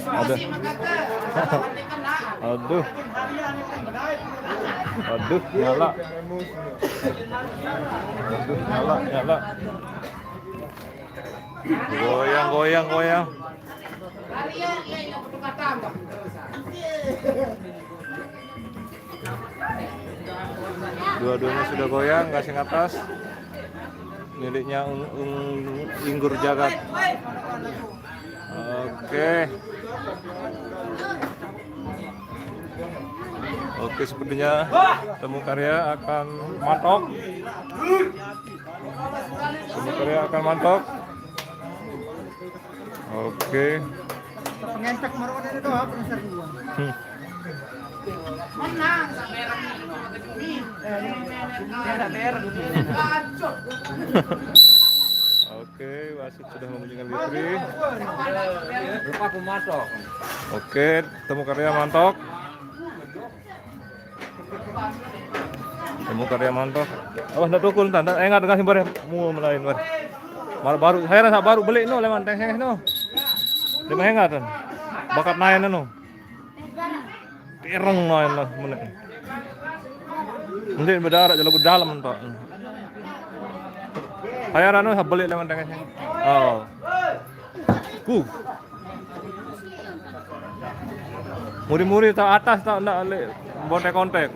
Aduh. Aduh. Aduh, nyala. Aduh, nyala, nyala. Goyang, goyang, goyang. Dua-duanya sudah goyang, gasing atas. Miliknya Ung-, Ung-, Inggur Jagat. Oke. Oke, sepertinya Temu Karya akan mantok. Temu Karya akan mantok. Oke. Pengentek marwah ini doang, penasaran gua. Hmm. Menang, merah. Merah, merah. Oke, wasit sudah membunyikan referee. Rupa kumato. Oke, Temu Karya mantok. Temu Karya mantok. Oh, ndak tukul, ndak, ndak, engat dengan simbar mu melain, bar. Mar-, baru, heran sa baru beli no, leman teng no. Dia mah engat, kan. Bakat naen no. Pireng naen lah, menit. Nanti berdarah, jalan ke dalam, entok. Heran no, sa beli leman teng. Oh. Ku. Muri-muri tak atas tak ndak lek kontek-kontek.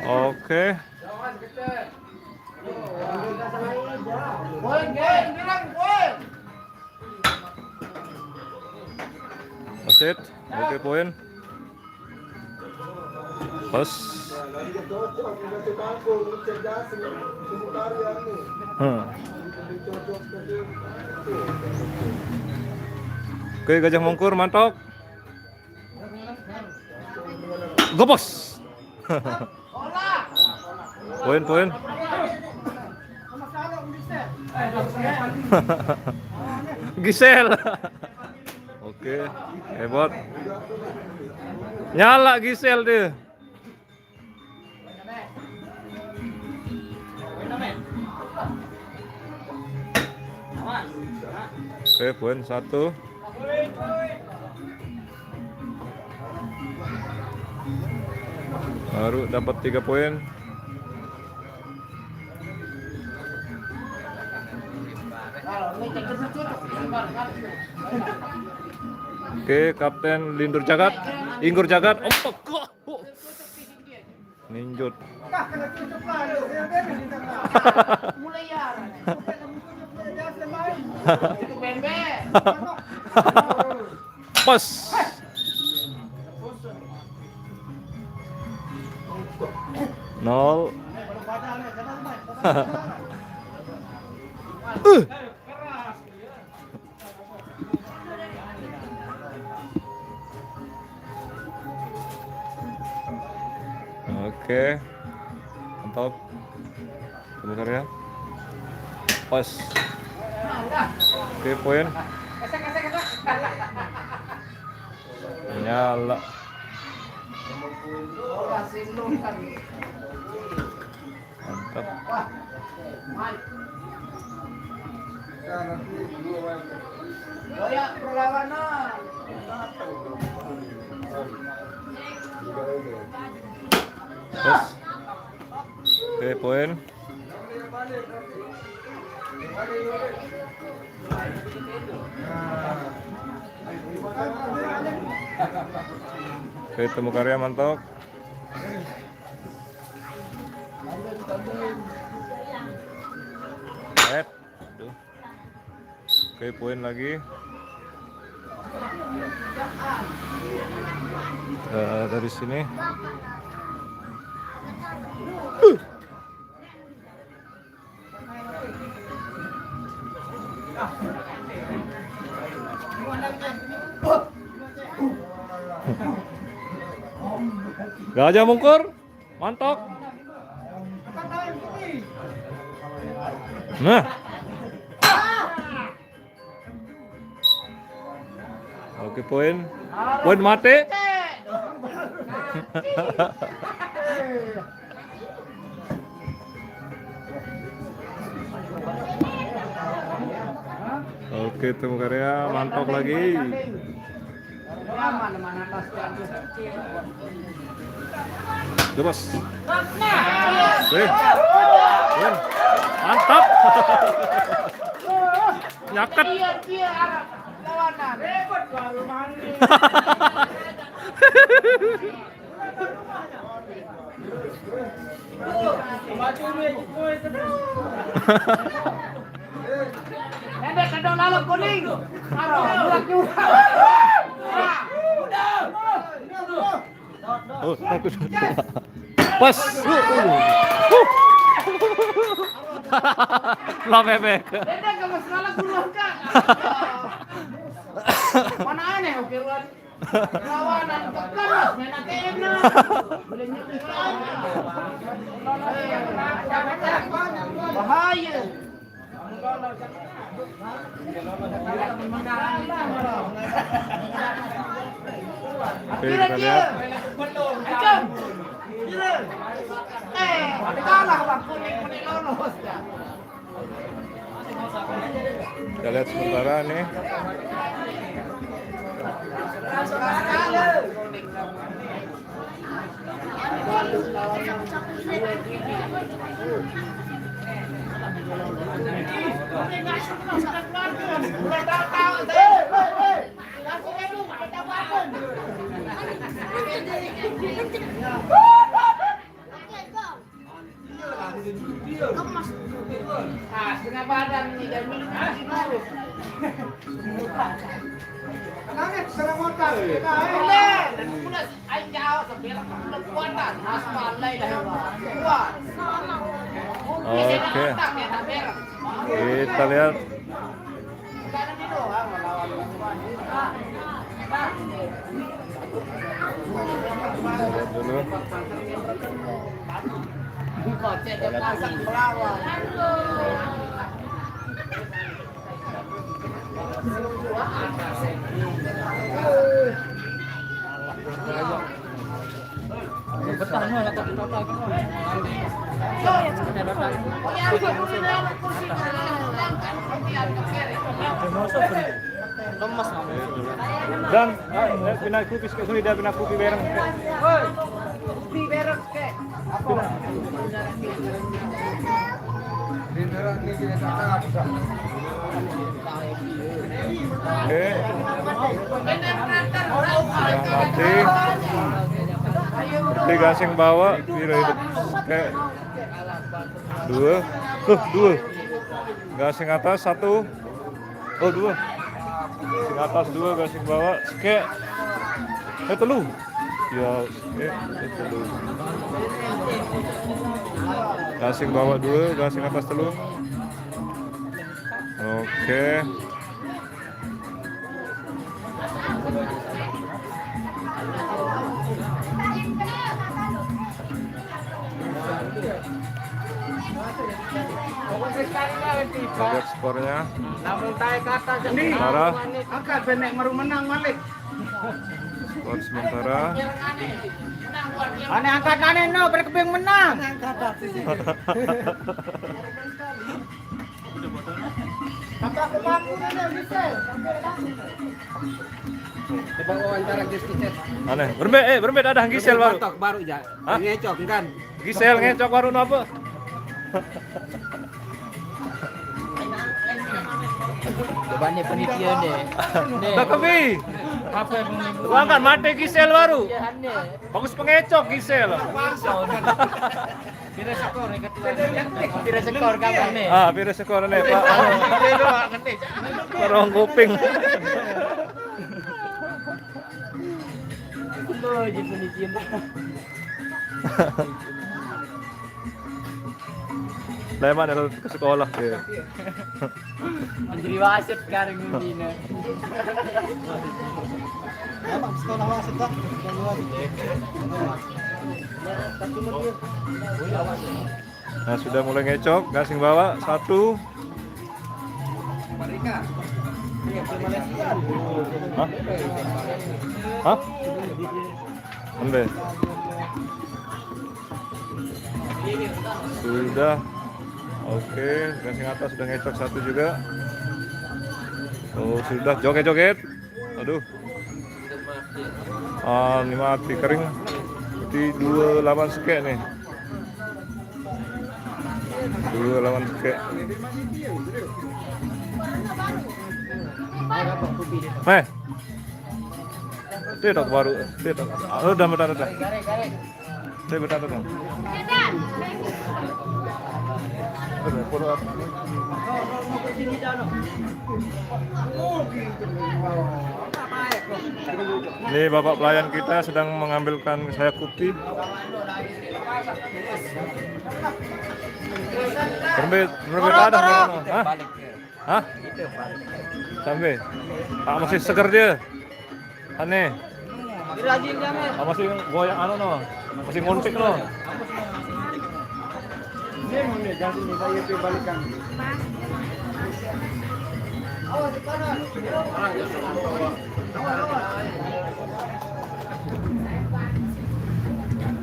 Oke. Wasit, oke, poin. Pas. Hmm. Oke, Gajah Mungkur, mantok. Gobos. Poin, poin. Gisel. Oke, hebat. Nyala Gisel dia. Oke, poin satu. Baru dapat tiga poin. Oke, Kapten Lindur Jagat, Inggur Jagat, ompok. Ninjut. Mulai ya. Itu bembe. Pas. Nol. Uh. Oke. Mantap. Sebentar ya. Pas. Oke, poin. Nyala. Mantap. Terus. Oke, poin. Oke, Temu Karya, mantap. Set. Aduh. Oke, poin lagi. Eh, dari sini. Uh. Gajah Mungkur. Mantap. Nah. Oke, poin. Poin mati. Oke, Temu Karya, mantap lagi. Terus. Eh. Eh. Mantap. Nyaket. Pendek, kedok lalu kuning. Aro, bulat juga. Oh, aku sudah. Pas. Lah, bebek. Pendek, kamu salah guru, Kak. Mana aneh, oke, Wan. Lawanan tekan, Mas, main A T M, nah. Bahaya. Oke, kita lihat. Eh, kalah, Bang. Kuning, kuning lolos, ya. Kita lihat sementara nih. Ah, setengah badan ini dan minum nasi baru. Nangis, setengah motor. Boleh, dan pulas, ayo jauh, sebelah, kuat, aspal, lah, dah, kuat. Oke. Kita lihat. Lihat dulu. Lemas kamu. Dan, eh, eh, pindah kopi, sekali dia pindah kopi bareng. Kopi bareng. Oke. Yang mati. Di gasing bawah, kira itu. Oke. Dua. Tuh, dua. Gasing atas, satu. Oh, dua. Sing atas dua, gasing bawah. Seke. Eh, telu. Ya, seke. Eh, telu. Gasing bawah dua, gasing atas telu. Oke. Kita lihat skornya. Sementara. Angkat, benek meru menang, Malik. Skor sementara. Ane angkat, ane, no, berkeping menang. Angkat, sih. Tambah ke bangku, nih, Gisel. Coba wawancara Gisel. Aneh. Berembe, eh, berembe dadah Gisel baru. Batok baru, ja. Hah? Ngecok, kan? Gisel ngecok baru napa? Coba nih penitia nih. Nih. Mbak Kebi. Apa yang mau? Gua angkat mati Gisel baru. Iya, nih. Bagus pengecok Gisel. Pira skor nih, ketua? Pira skor kapan nih? Ah, pira skor nih, Pak? Pira doang nih. Korong kuping. Lo aja penitia. Lah, emang ada ke sekolah ya. Menjadi wasit sekarang ini, nah. Emang sekolah wasit, Pak? Yang luar. Nah, sudah mulai ngecok, gasing bawah satu. Hah? Hah? Ambil. Sudah. Oke, gasing atas sudah ngecok satu juga. Oh, sudah joget-joget. Aduh. Ah, ini mati kering. Berarti dua lawan sekek nih. Dua lawan sekek. Eh. Tidak baru, tidak. Ah, udah, udah, udah. Saya berkata dong. Ini bapak pelayan kita sedang mengambilkan saya kopi. Berbeda, berbeda ada. Hah? Sampai. Ah, masih seger dia. Aneh. Rajin dia, men. Ah, masih goyang anu no. Masih ngontek no.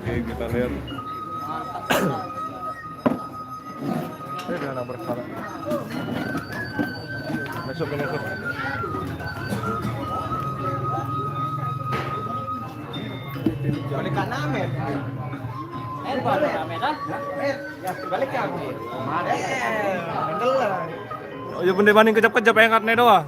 Oke, kita lihat. Saya udah nabrak salah. Masuk, masuk. Balik kanan, men. Eh, balik kanan, men, kan? Eh, ya, balik kanan. Eh, bener. Oh, ya, bener banding kejap-kejap, engat nih doang.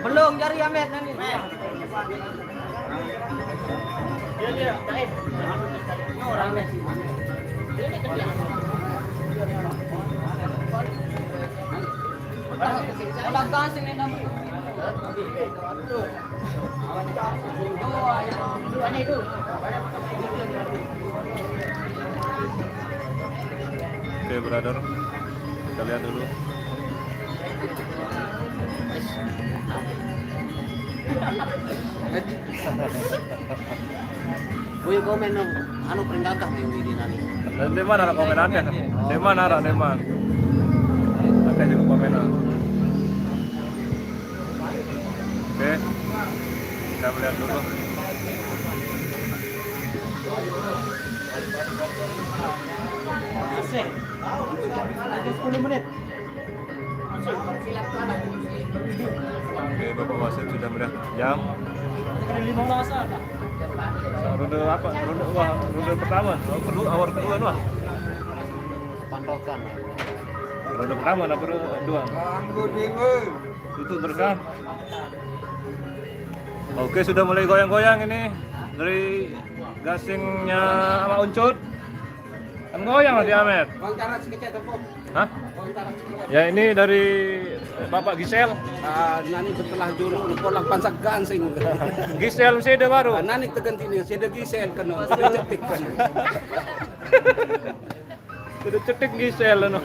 Belum jari Amet nanti. Oke, brother. Kita lihat dulu. Gue komen dong, anu, paling gagah nih di nanti. Dari mana ada komen ada? Dari mana ada, dari mana? Ada juga komen. Oke, kita melihat dulu. Sepuluh menit. Oke, Bapak Wasit sudah melihat jam. Ronde apa? Ronde, wah, ronde pertama. Oh, kedua, awal kedua, wah. Pantokan. Ronde pertama, apa ronde dua? Tutup terus, kan? Oke, sudah mulai goyang-goyang ini dari gasingnya Ama Uncut. Kan goyang lah dia, Met. Bang, cara sekecil tepuk. Hah? Bang, cara sekecil. Ya, ini dari Bapak Gisel. Ah, nani betelah juru, pola pansak gansing. Gisel masih ada baru. Ah, nani teganti nih, saya ada Gisel kena, saya cetik kan. Sudah cetik Gisel, no.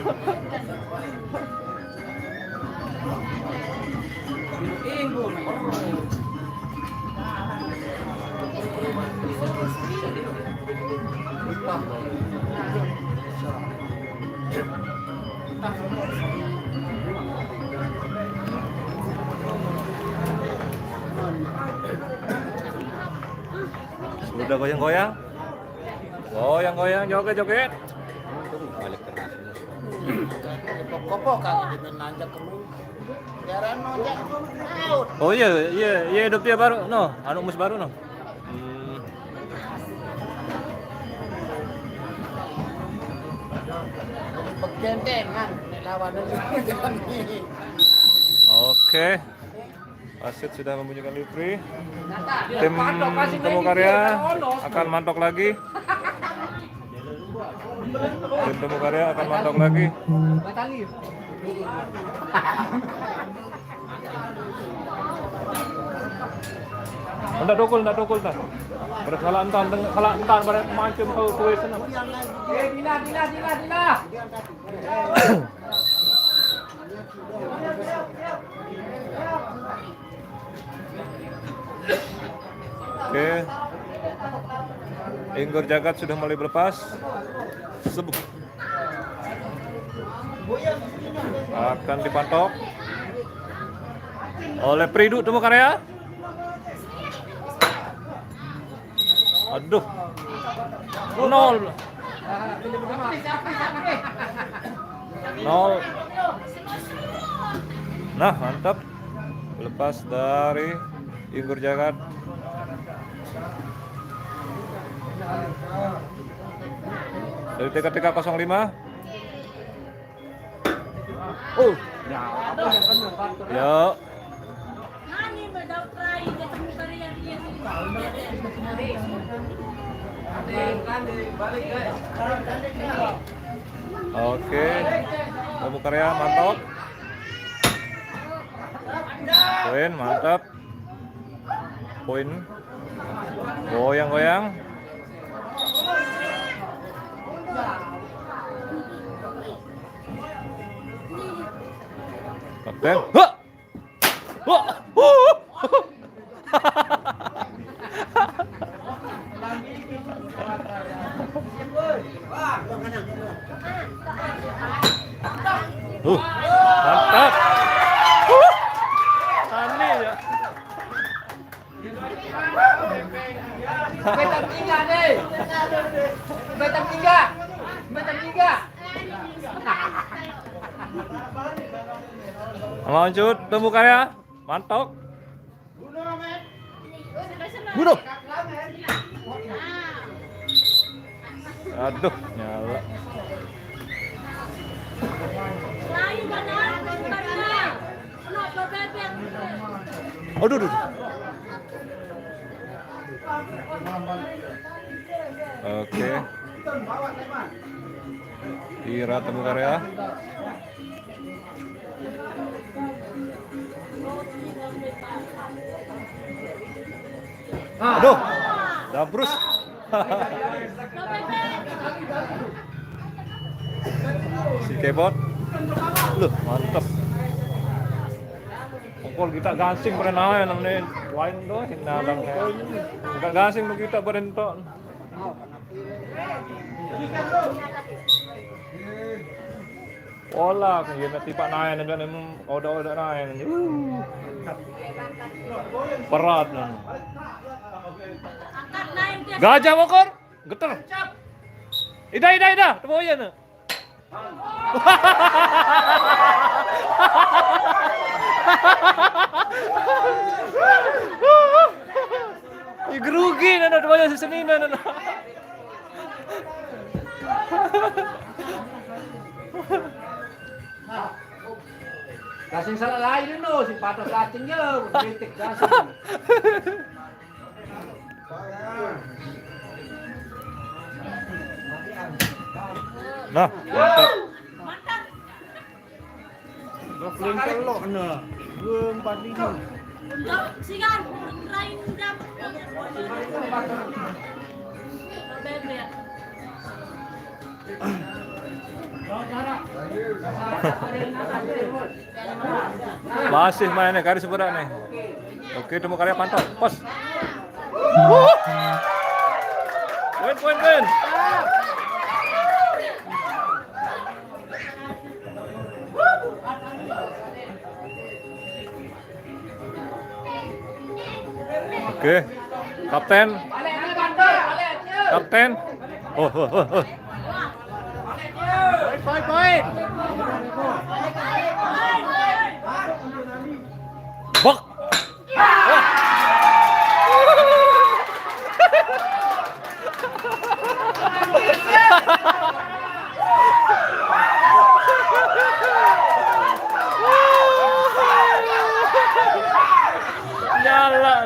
Sudah goyang-goyang. Goyang-goyang, joget-joget. Balik ke atas. Kopok-kopok kan, dengan nanjak ke. Biaran nonjak laut. Oh iya, iya, iya, hidup dia baru, no. Anu, mus baru, no. Hmm. Begentengan, nek lawanan. Oke. Wasit sudah membunyikan lifri. Tim Temu Karya akan mantok lagi. Tim Temu Karya akan mantok lagi. Ndak dokol, ndak dokol, ndak. Bersalah entan, salah entan pada mancung kau kue sana. Eh, Dina, Dina, Dina, Dina. Siap, siap, siap. Siap, siap, siap. Oke. Inggor Jagat sudah mulai berlepas. Sebuk. Akan dipantok oleh Pridu Temu Karya. Aduh. Nol. Nol. Nah, mantap. Lepas dari Inggor Jagat. Dari T K T K kosong lima. Oh. Ya. Oke. Temu Karya, mantap. Poin, mantap. Poin. Goyang-goyang. Kapten. Hah! Wah! Uh! Uh, mantap. Uh! Aneh ya. Beta tiga nih. Beta tiga. Beta tiga. Lanjut, Temu Karya. Mantap. Bunuh. Aduh, nyala. Aduh, aduh. Oke. Ira Temu Karya. Aduh, dabrus. Si Kebot. Loh, mantep. Pokol kita gasing pernah naik namanya. Wain doh, hina bang. Kita gasing kita berentok. Olah, iya nanti Pak Nayan aja nih, oda-oda Nayan. Uh. Berat nih. Gajah Bogor, geter. Ida, ida, ida, temu iya nih. Ih, grogi nana, temu iya seseni nana. Gasing salah lain no, si patah cacing ya, betik gasing. Nah, mantap. Gak paling telok nah. Dua empat lima. Sigan, lain jam. Bebek. Masih main nih, garis berat nih. Oke, temu karya pantau. Pas. Poin, poin, poin. Oke. Kapten. Kapten. Oh, oh, oh, oh. Bak. Nyala.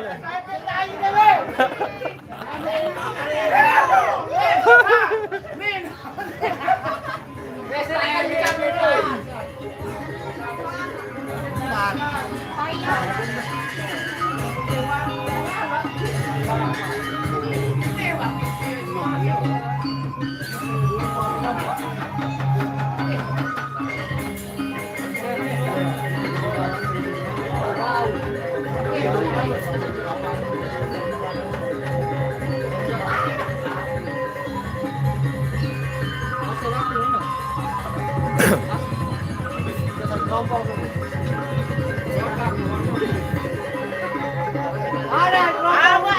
Awak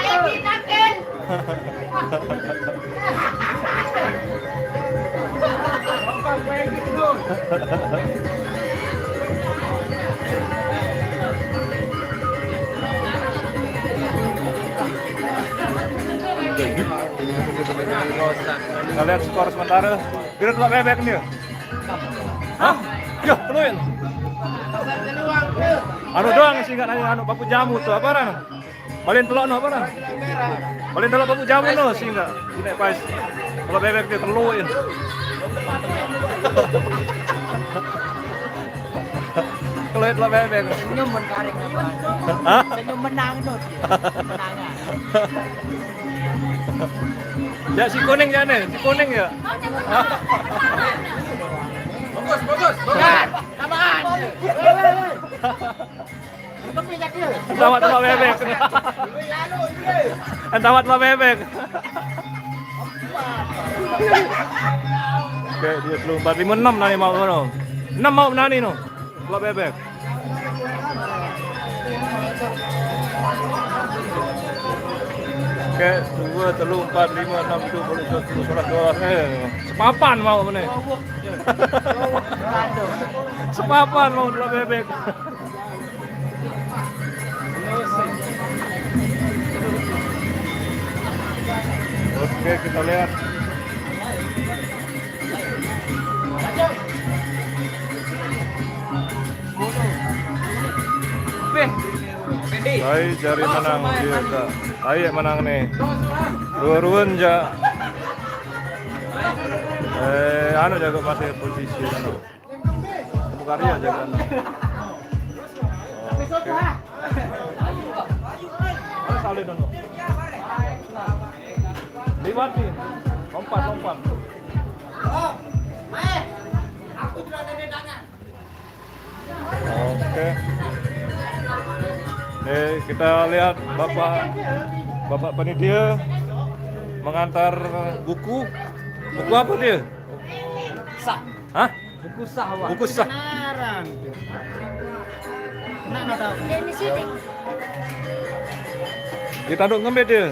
yang ditakin. Kita lihat skor sementara. Kira telok bebek nih. Hah? Yo, keluin. Anu doang sih, nggak nanya anu, papu jamu tuh apa orang? Balen telok no apa orang? Balen telok, papu jamu no sih, nggak. Ini pas telok bebek dia keluin. Keluin telok bebek. Senyum men karek. Hah? Senyum menang no. Menang. Ya, si kuning ya nih, si kuning ya. Bagus, bagus, bagus. Tamat telok bebek. Tamat telok bebek. Oke, dua puluh empat, lima, enam nani mau no. Enam mau nani no. Telok bebek. Oke, dua, telu, empat, lima, enam, tujuh, delapan, sembilan, sepuluh, sebelas, dua belas. Eh, sepapan mau meneh. Sepapan mau telok bebek. Oke, kita lihat. Baik, jari menang dia, Kak. Ayo menang nih. Dua ruan ja. Eh, anu jaga masih posisi anu. Bukan dia jaga anu. Oke. Salah dulu. Liwati. Lompat, lompat. Oke. Nih, kita lihat Bapak, Bapak panitia mengantar buku. Buku apa dia? Sah. Hah? Buku sah, Wak. Buku sah. Benaran. Enak, no, tahu. Dia di sini. Kita duduk ngembet dia.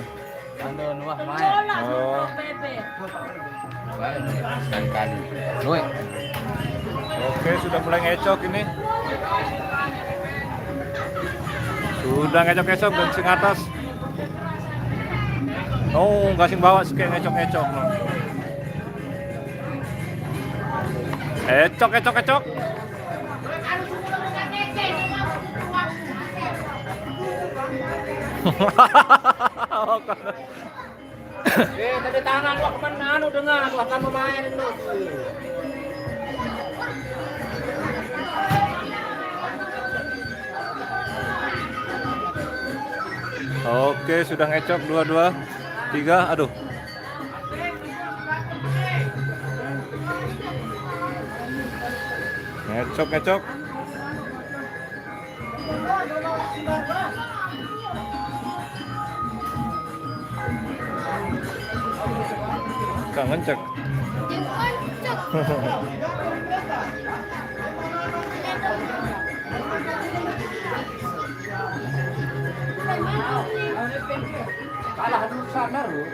Anu, wah, main. Oh. Sekali-kali. Nuh. Oke, sudah mulai ngecok ini. Sudah ngecok-ngecok, gasing atas. Oh, gasing bawah sih kayak ngecok-ngecok, no. Ngecok, ngecok, ngecok. Eh, tanda tangan, wah, kemana anu dengan, wah, kan memain lu. Oke, sudah ngecok dua, dua, tiga, aduh. Ngecok, ngecok. Kangen cek. Kalah dulu sana, bro.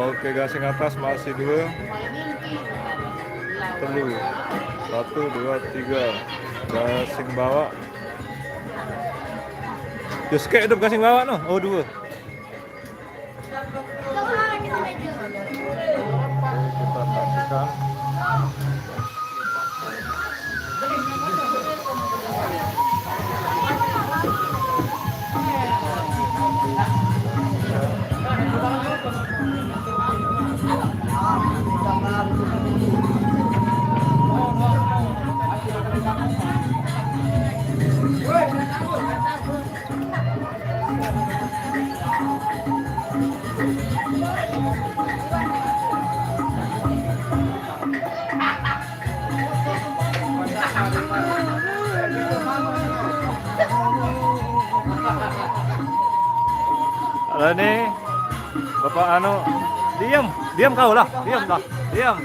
Oke, gasing atas masih dua. Telu. Satu, dua, tiga. Gasing bawah. Terus kayak hidup gasing bawah, no. Oh, dua. Oke, kita saksikan. Halo nih, Bapak anu, diam, diam kau lah, diam lah, diam.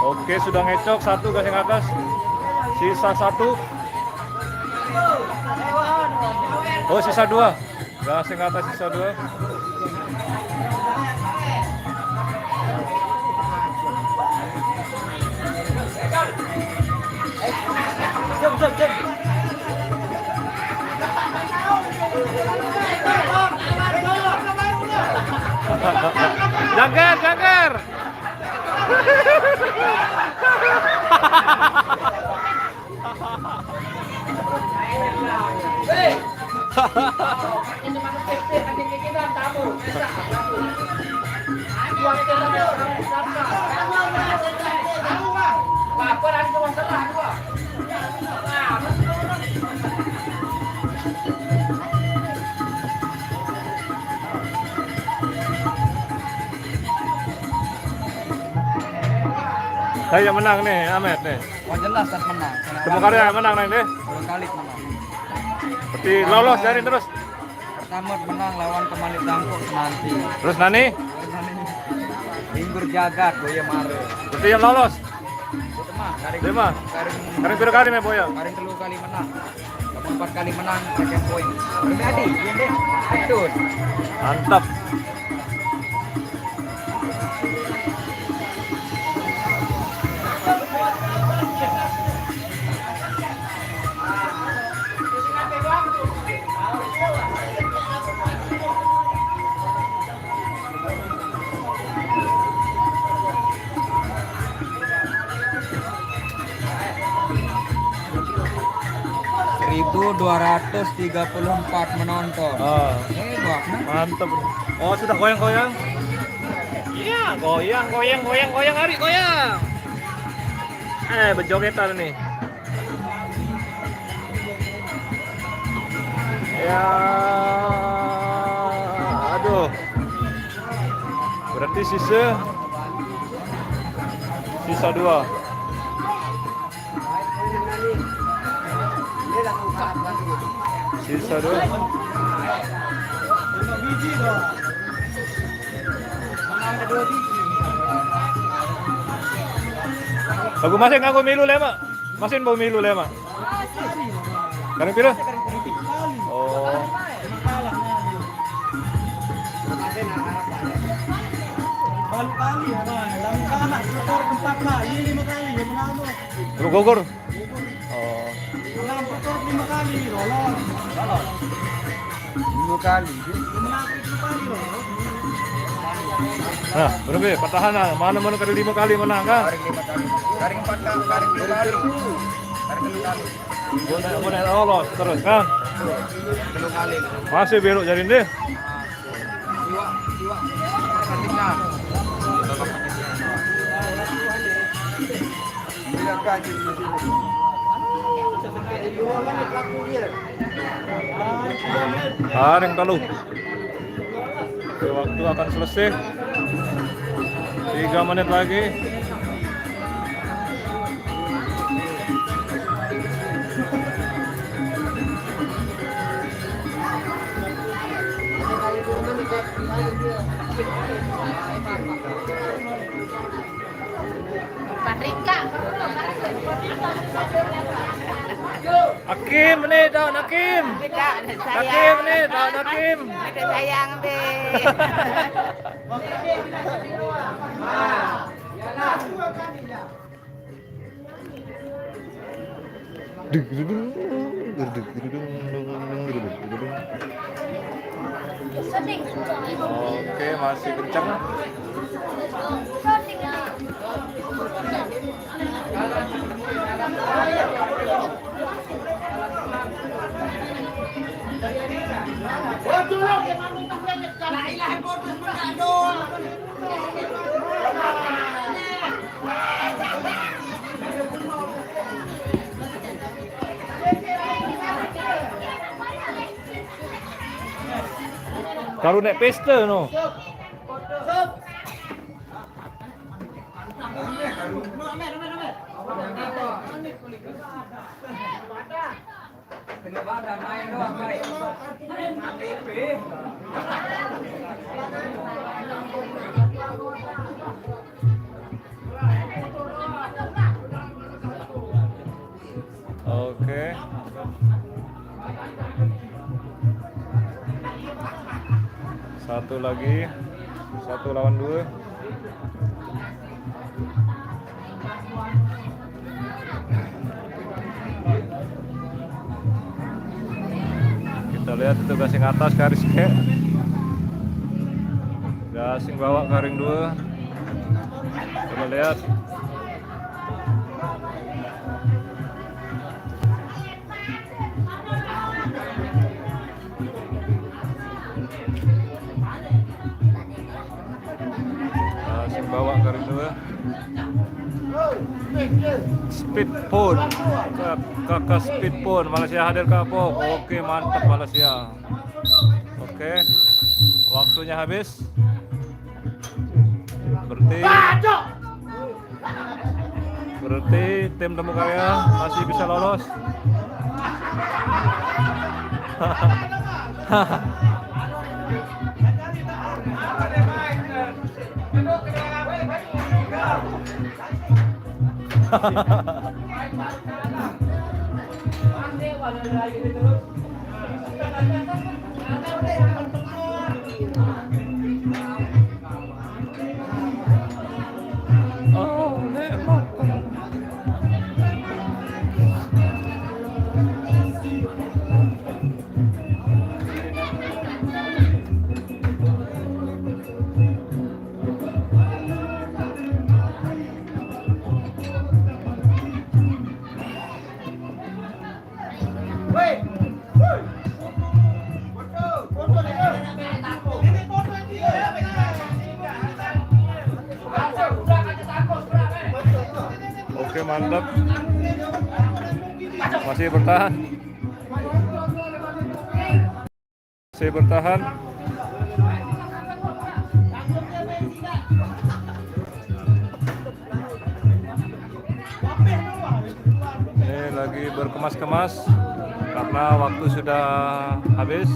Oke, sudah ngecok satu gasing atas. Sisa satu. Oh, sisa dua. Gasing atas sisa dua. Jangkar, jangkar. Saya yang menang nih, Amet nih. Oh, jelas kan menang. Semua karya menang nih. Dua kali menang. Berarti lolos dari terus. Pertama menang lawan Kemali Tangkuk nanti. Terus nani? Terus nani? Inggris jagat, Boya Mare. Berarti yang lolos. Itu mah, karing, karing piro kali main Boya? Karing telu kali menang. Kamu empat kali menang, second point. Berarti, iya deh. Betul. Mantap. Seribu dua ratus tiga puluh empat menonton. Oh. Hebat, nah. Mantap. Oh, sudah goyang-goyang? Iya, goyang, goyang, goyang, goyang, hari goyang. Eh, berjogetan nih. Ya, aduh. Berarti sisa, sisa dua. Sisa dua. Aku masih ngaku milu lema. Masih bau milu lema. Karing piro? Oh. Baru kali ya, Bang. Lalu kalah, skor empat kali, lima kali ya menang. Lu gugur. Oh. Menang skor lima kali, lolos. Lima kali. Menang tujuh kali, lolos. Nah, berapa ya? Pertahanan. Mana-mana kali lima kali menang kan? Karing lima kali. Karing empat kali. Karing dua kali. Karing tiga kali. Guna, guna lolos terus kan? Tiga kali. Masih belok jadi deh. Iwak, iwak. Perhatikan. Karing telu. Waktu akan selesai. Tiga menit lagi. Paprika. Hakim nih, daun Hakim. Hakim nih, daun Hakim. Kita sayang, Be. Oke, masih kencang. Karu nek pesta no. Oke. Satu lagi. Satu lawan dua. Kita lihat itu gasing atas, garis ke. Gasing bawah, garing dua. Coba lihat. Nah, sing bawa garing dua. Speed Phone. Ka-, kakak Speed Phone. Malaysia hadir, Kak Pok. Oke, mantap Malaysia. Oke. Waktunya habis. Berarti Berarti tim Temu Karya masih bisa lolos. Oke, mantap. Masih bertahan. Masih bertahan. Ini lagi berkemas-kemas karena waktu sudah habis.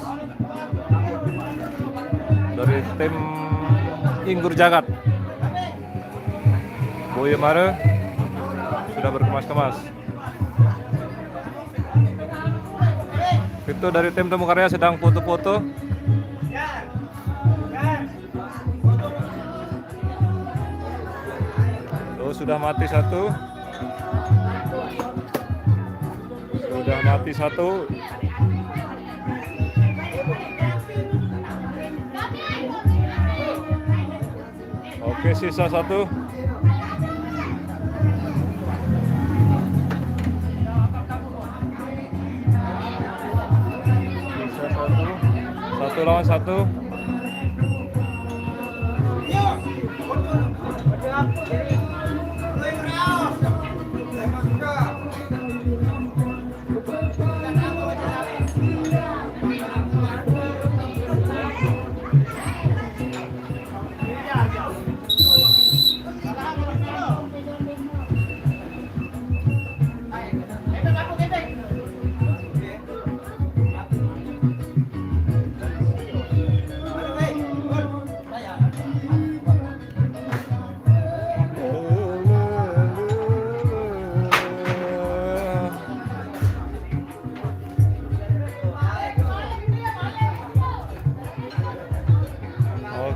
Dari tim Inggur Jagat, Boyomara sudah berkemas-kemas. Itu dari tim Temu Karya sedang foto-foto. Tuh, sudah mati satu. Sudah mati satu. Oke, sisa satu. Sisa satu. Satu lawan satu.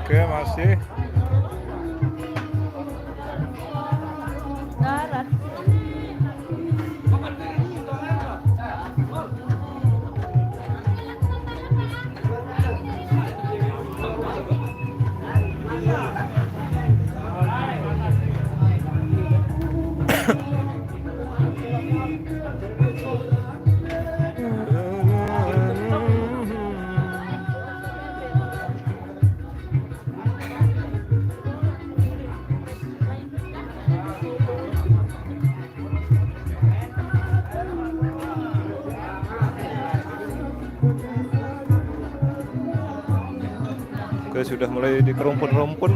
Oke, masih. Darat. Oke, sudah mulai dikerumpun-rumpun.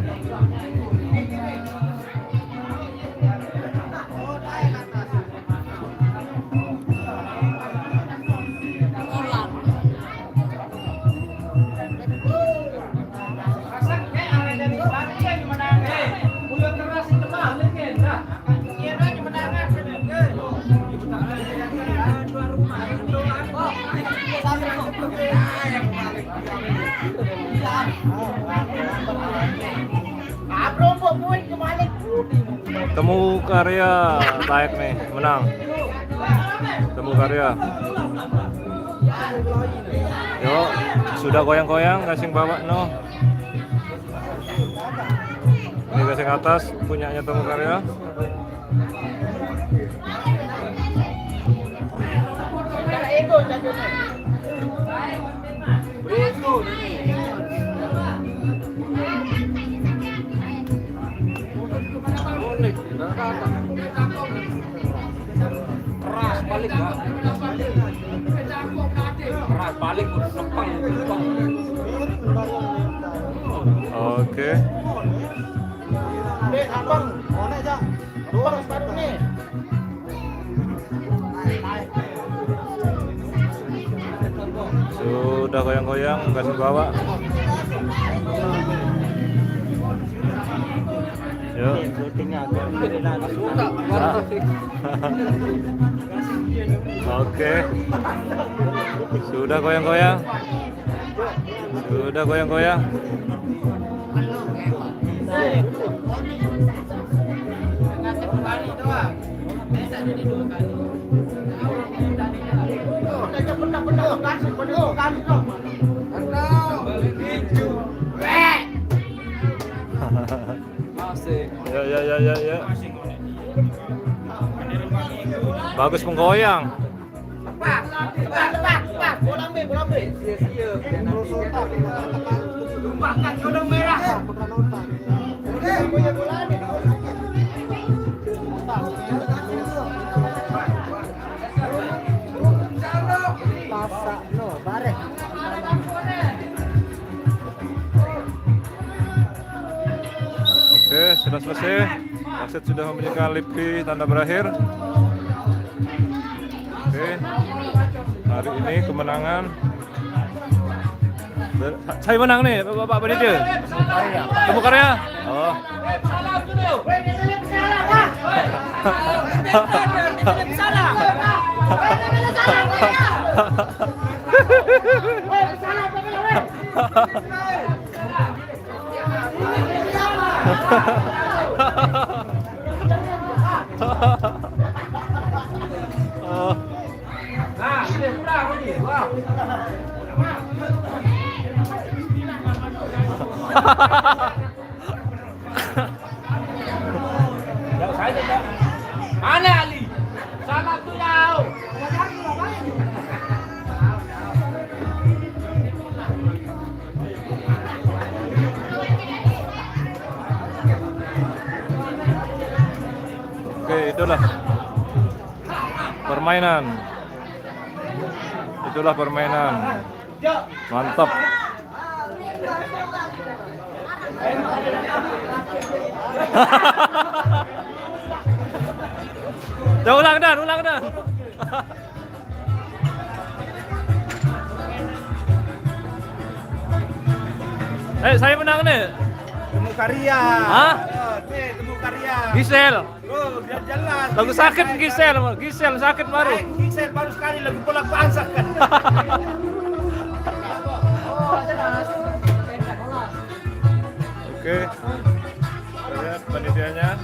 Temu Karya taek nih, menang. Temu Karya. Yo, sudah goyang-goyang, kasing bawah no. Ini kasing atas, punyanya Temu Karya. Keras balik, Bang. Keras balik, Bang. Nepeng, nepeng. Oke. Dek, abang, konek, Jak. Abang, sepatu nih. Sudah goyang-goyang, kasih bawa. Yuk. Oke. Sudah goyang-goyang. Sudah goyang-goyang. Ya, ya, ya, ya, ya. Bagus menggoyang. Pak, pak, pak, pak, bola ambil, bola ambil. Sia-sia. Lupakan zona merah. Pasak no, bareh. Oke, sudah selesai. Wasit sudah membunyikan lip fee tanda berakhir. Oke. Hari ini kemenangan. Ber-, saya menang nih, Bapak Panitia. Temu Karya. Oh. Mana Ali? Salah tu jauh. Oke, itulah permainan. Itulah permainan. Mantap. Ya, ulang, Dan, ulang, Dan. Eh, saya menang nih. Temu Karya. Hah? Eh, nih, Temu Karya. Gisel. Bro, biar jelas. Lagu sakit Gisel, Gisel sakit baru. Eh, Gisel baru sekali lagu bola pansak kan. Oke. Kita lihat panitianya.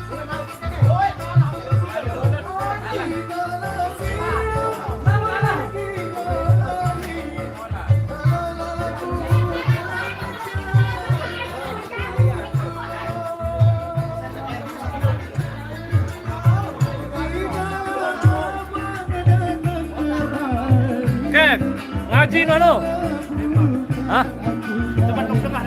Oke, ngaji nono. Hah? Coba dong dengar.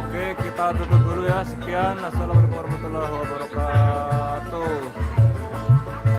Oke, kita tutup dulu ya. Sekian. Assalamualaikum warahmatullahi wabarakatuh.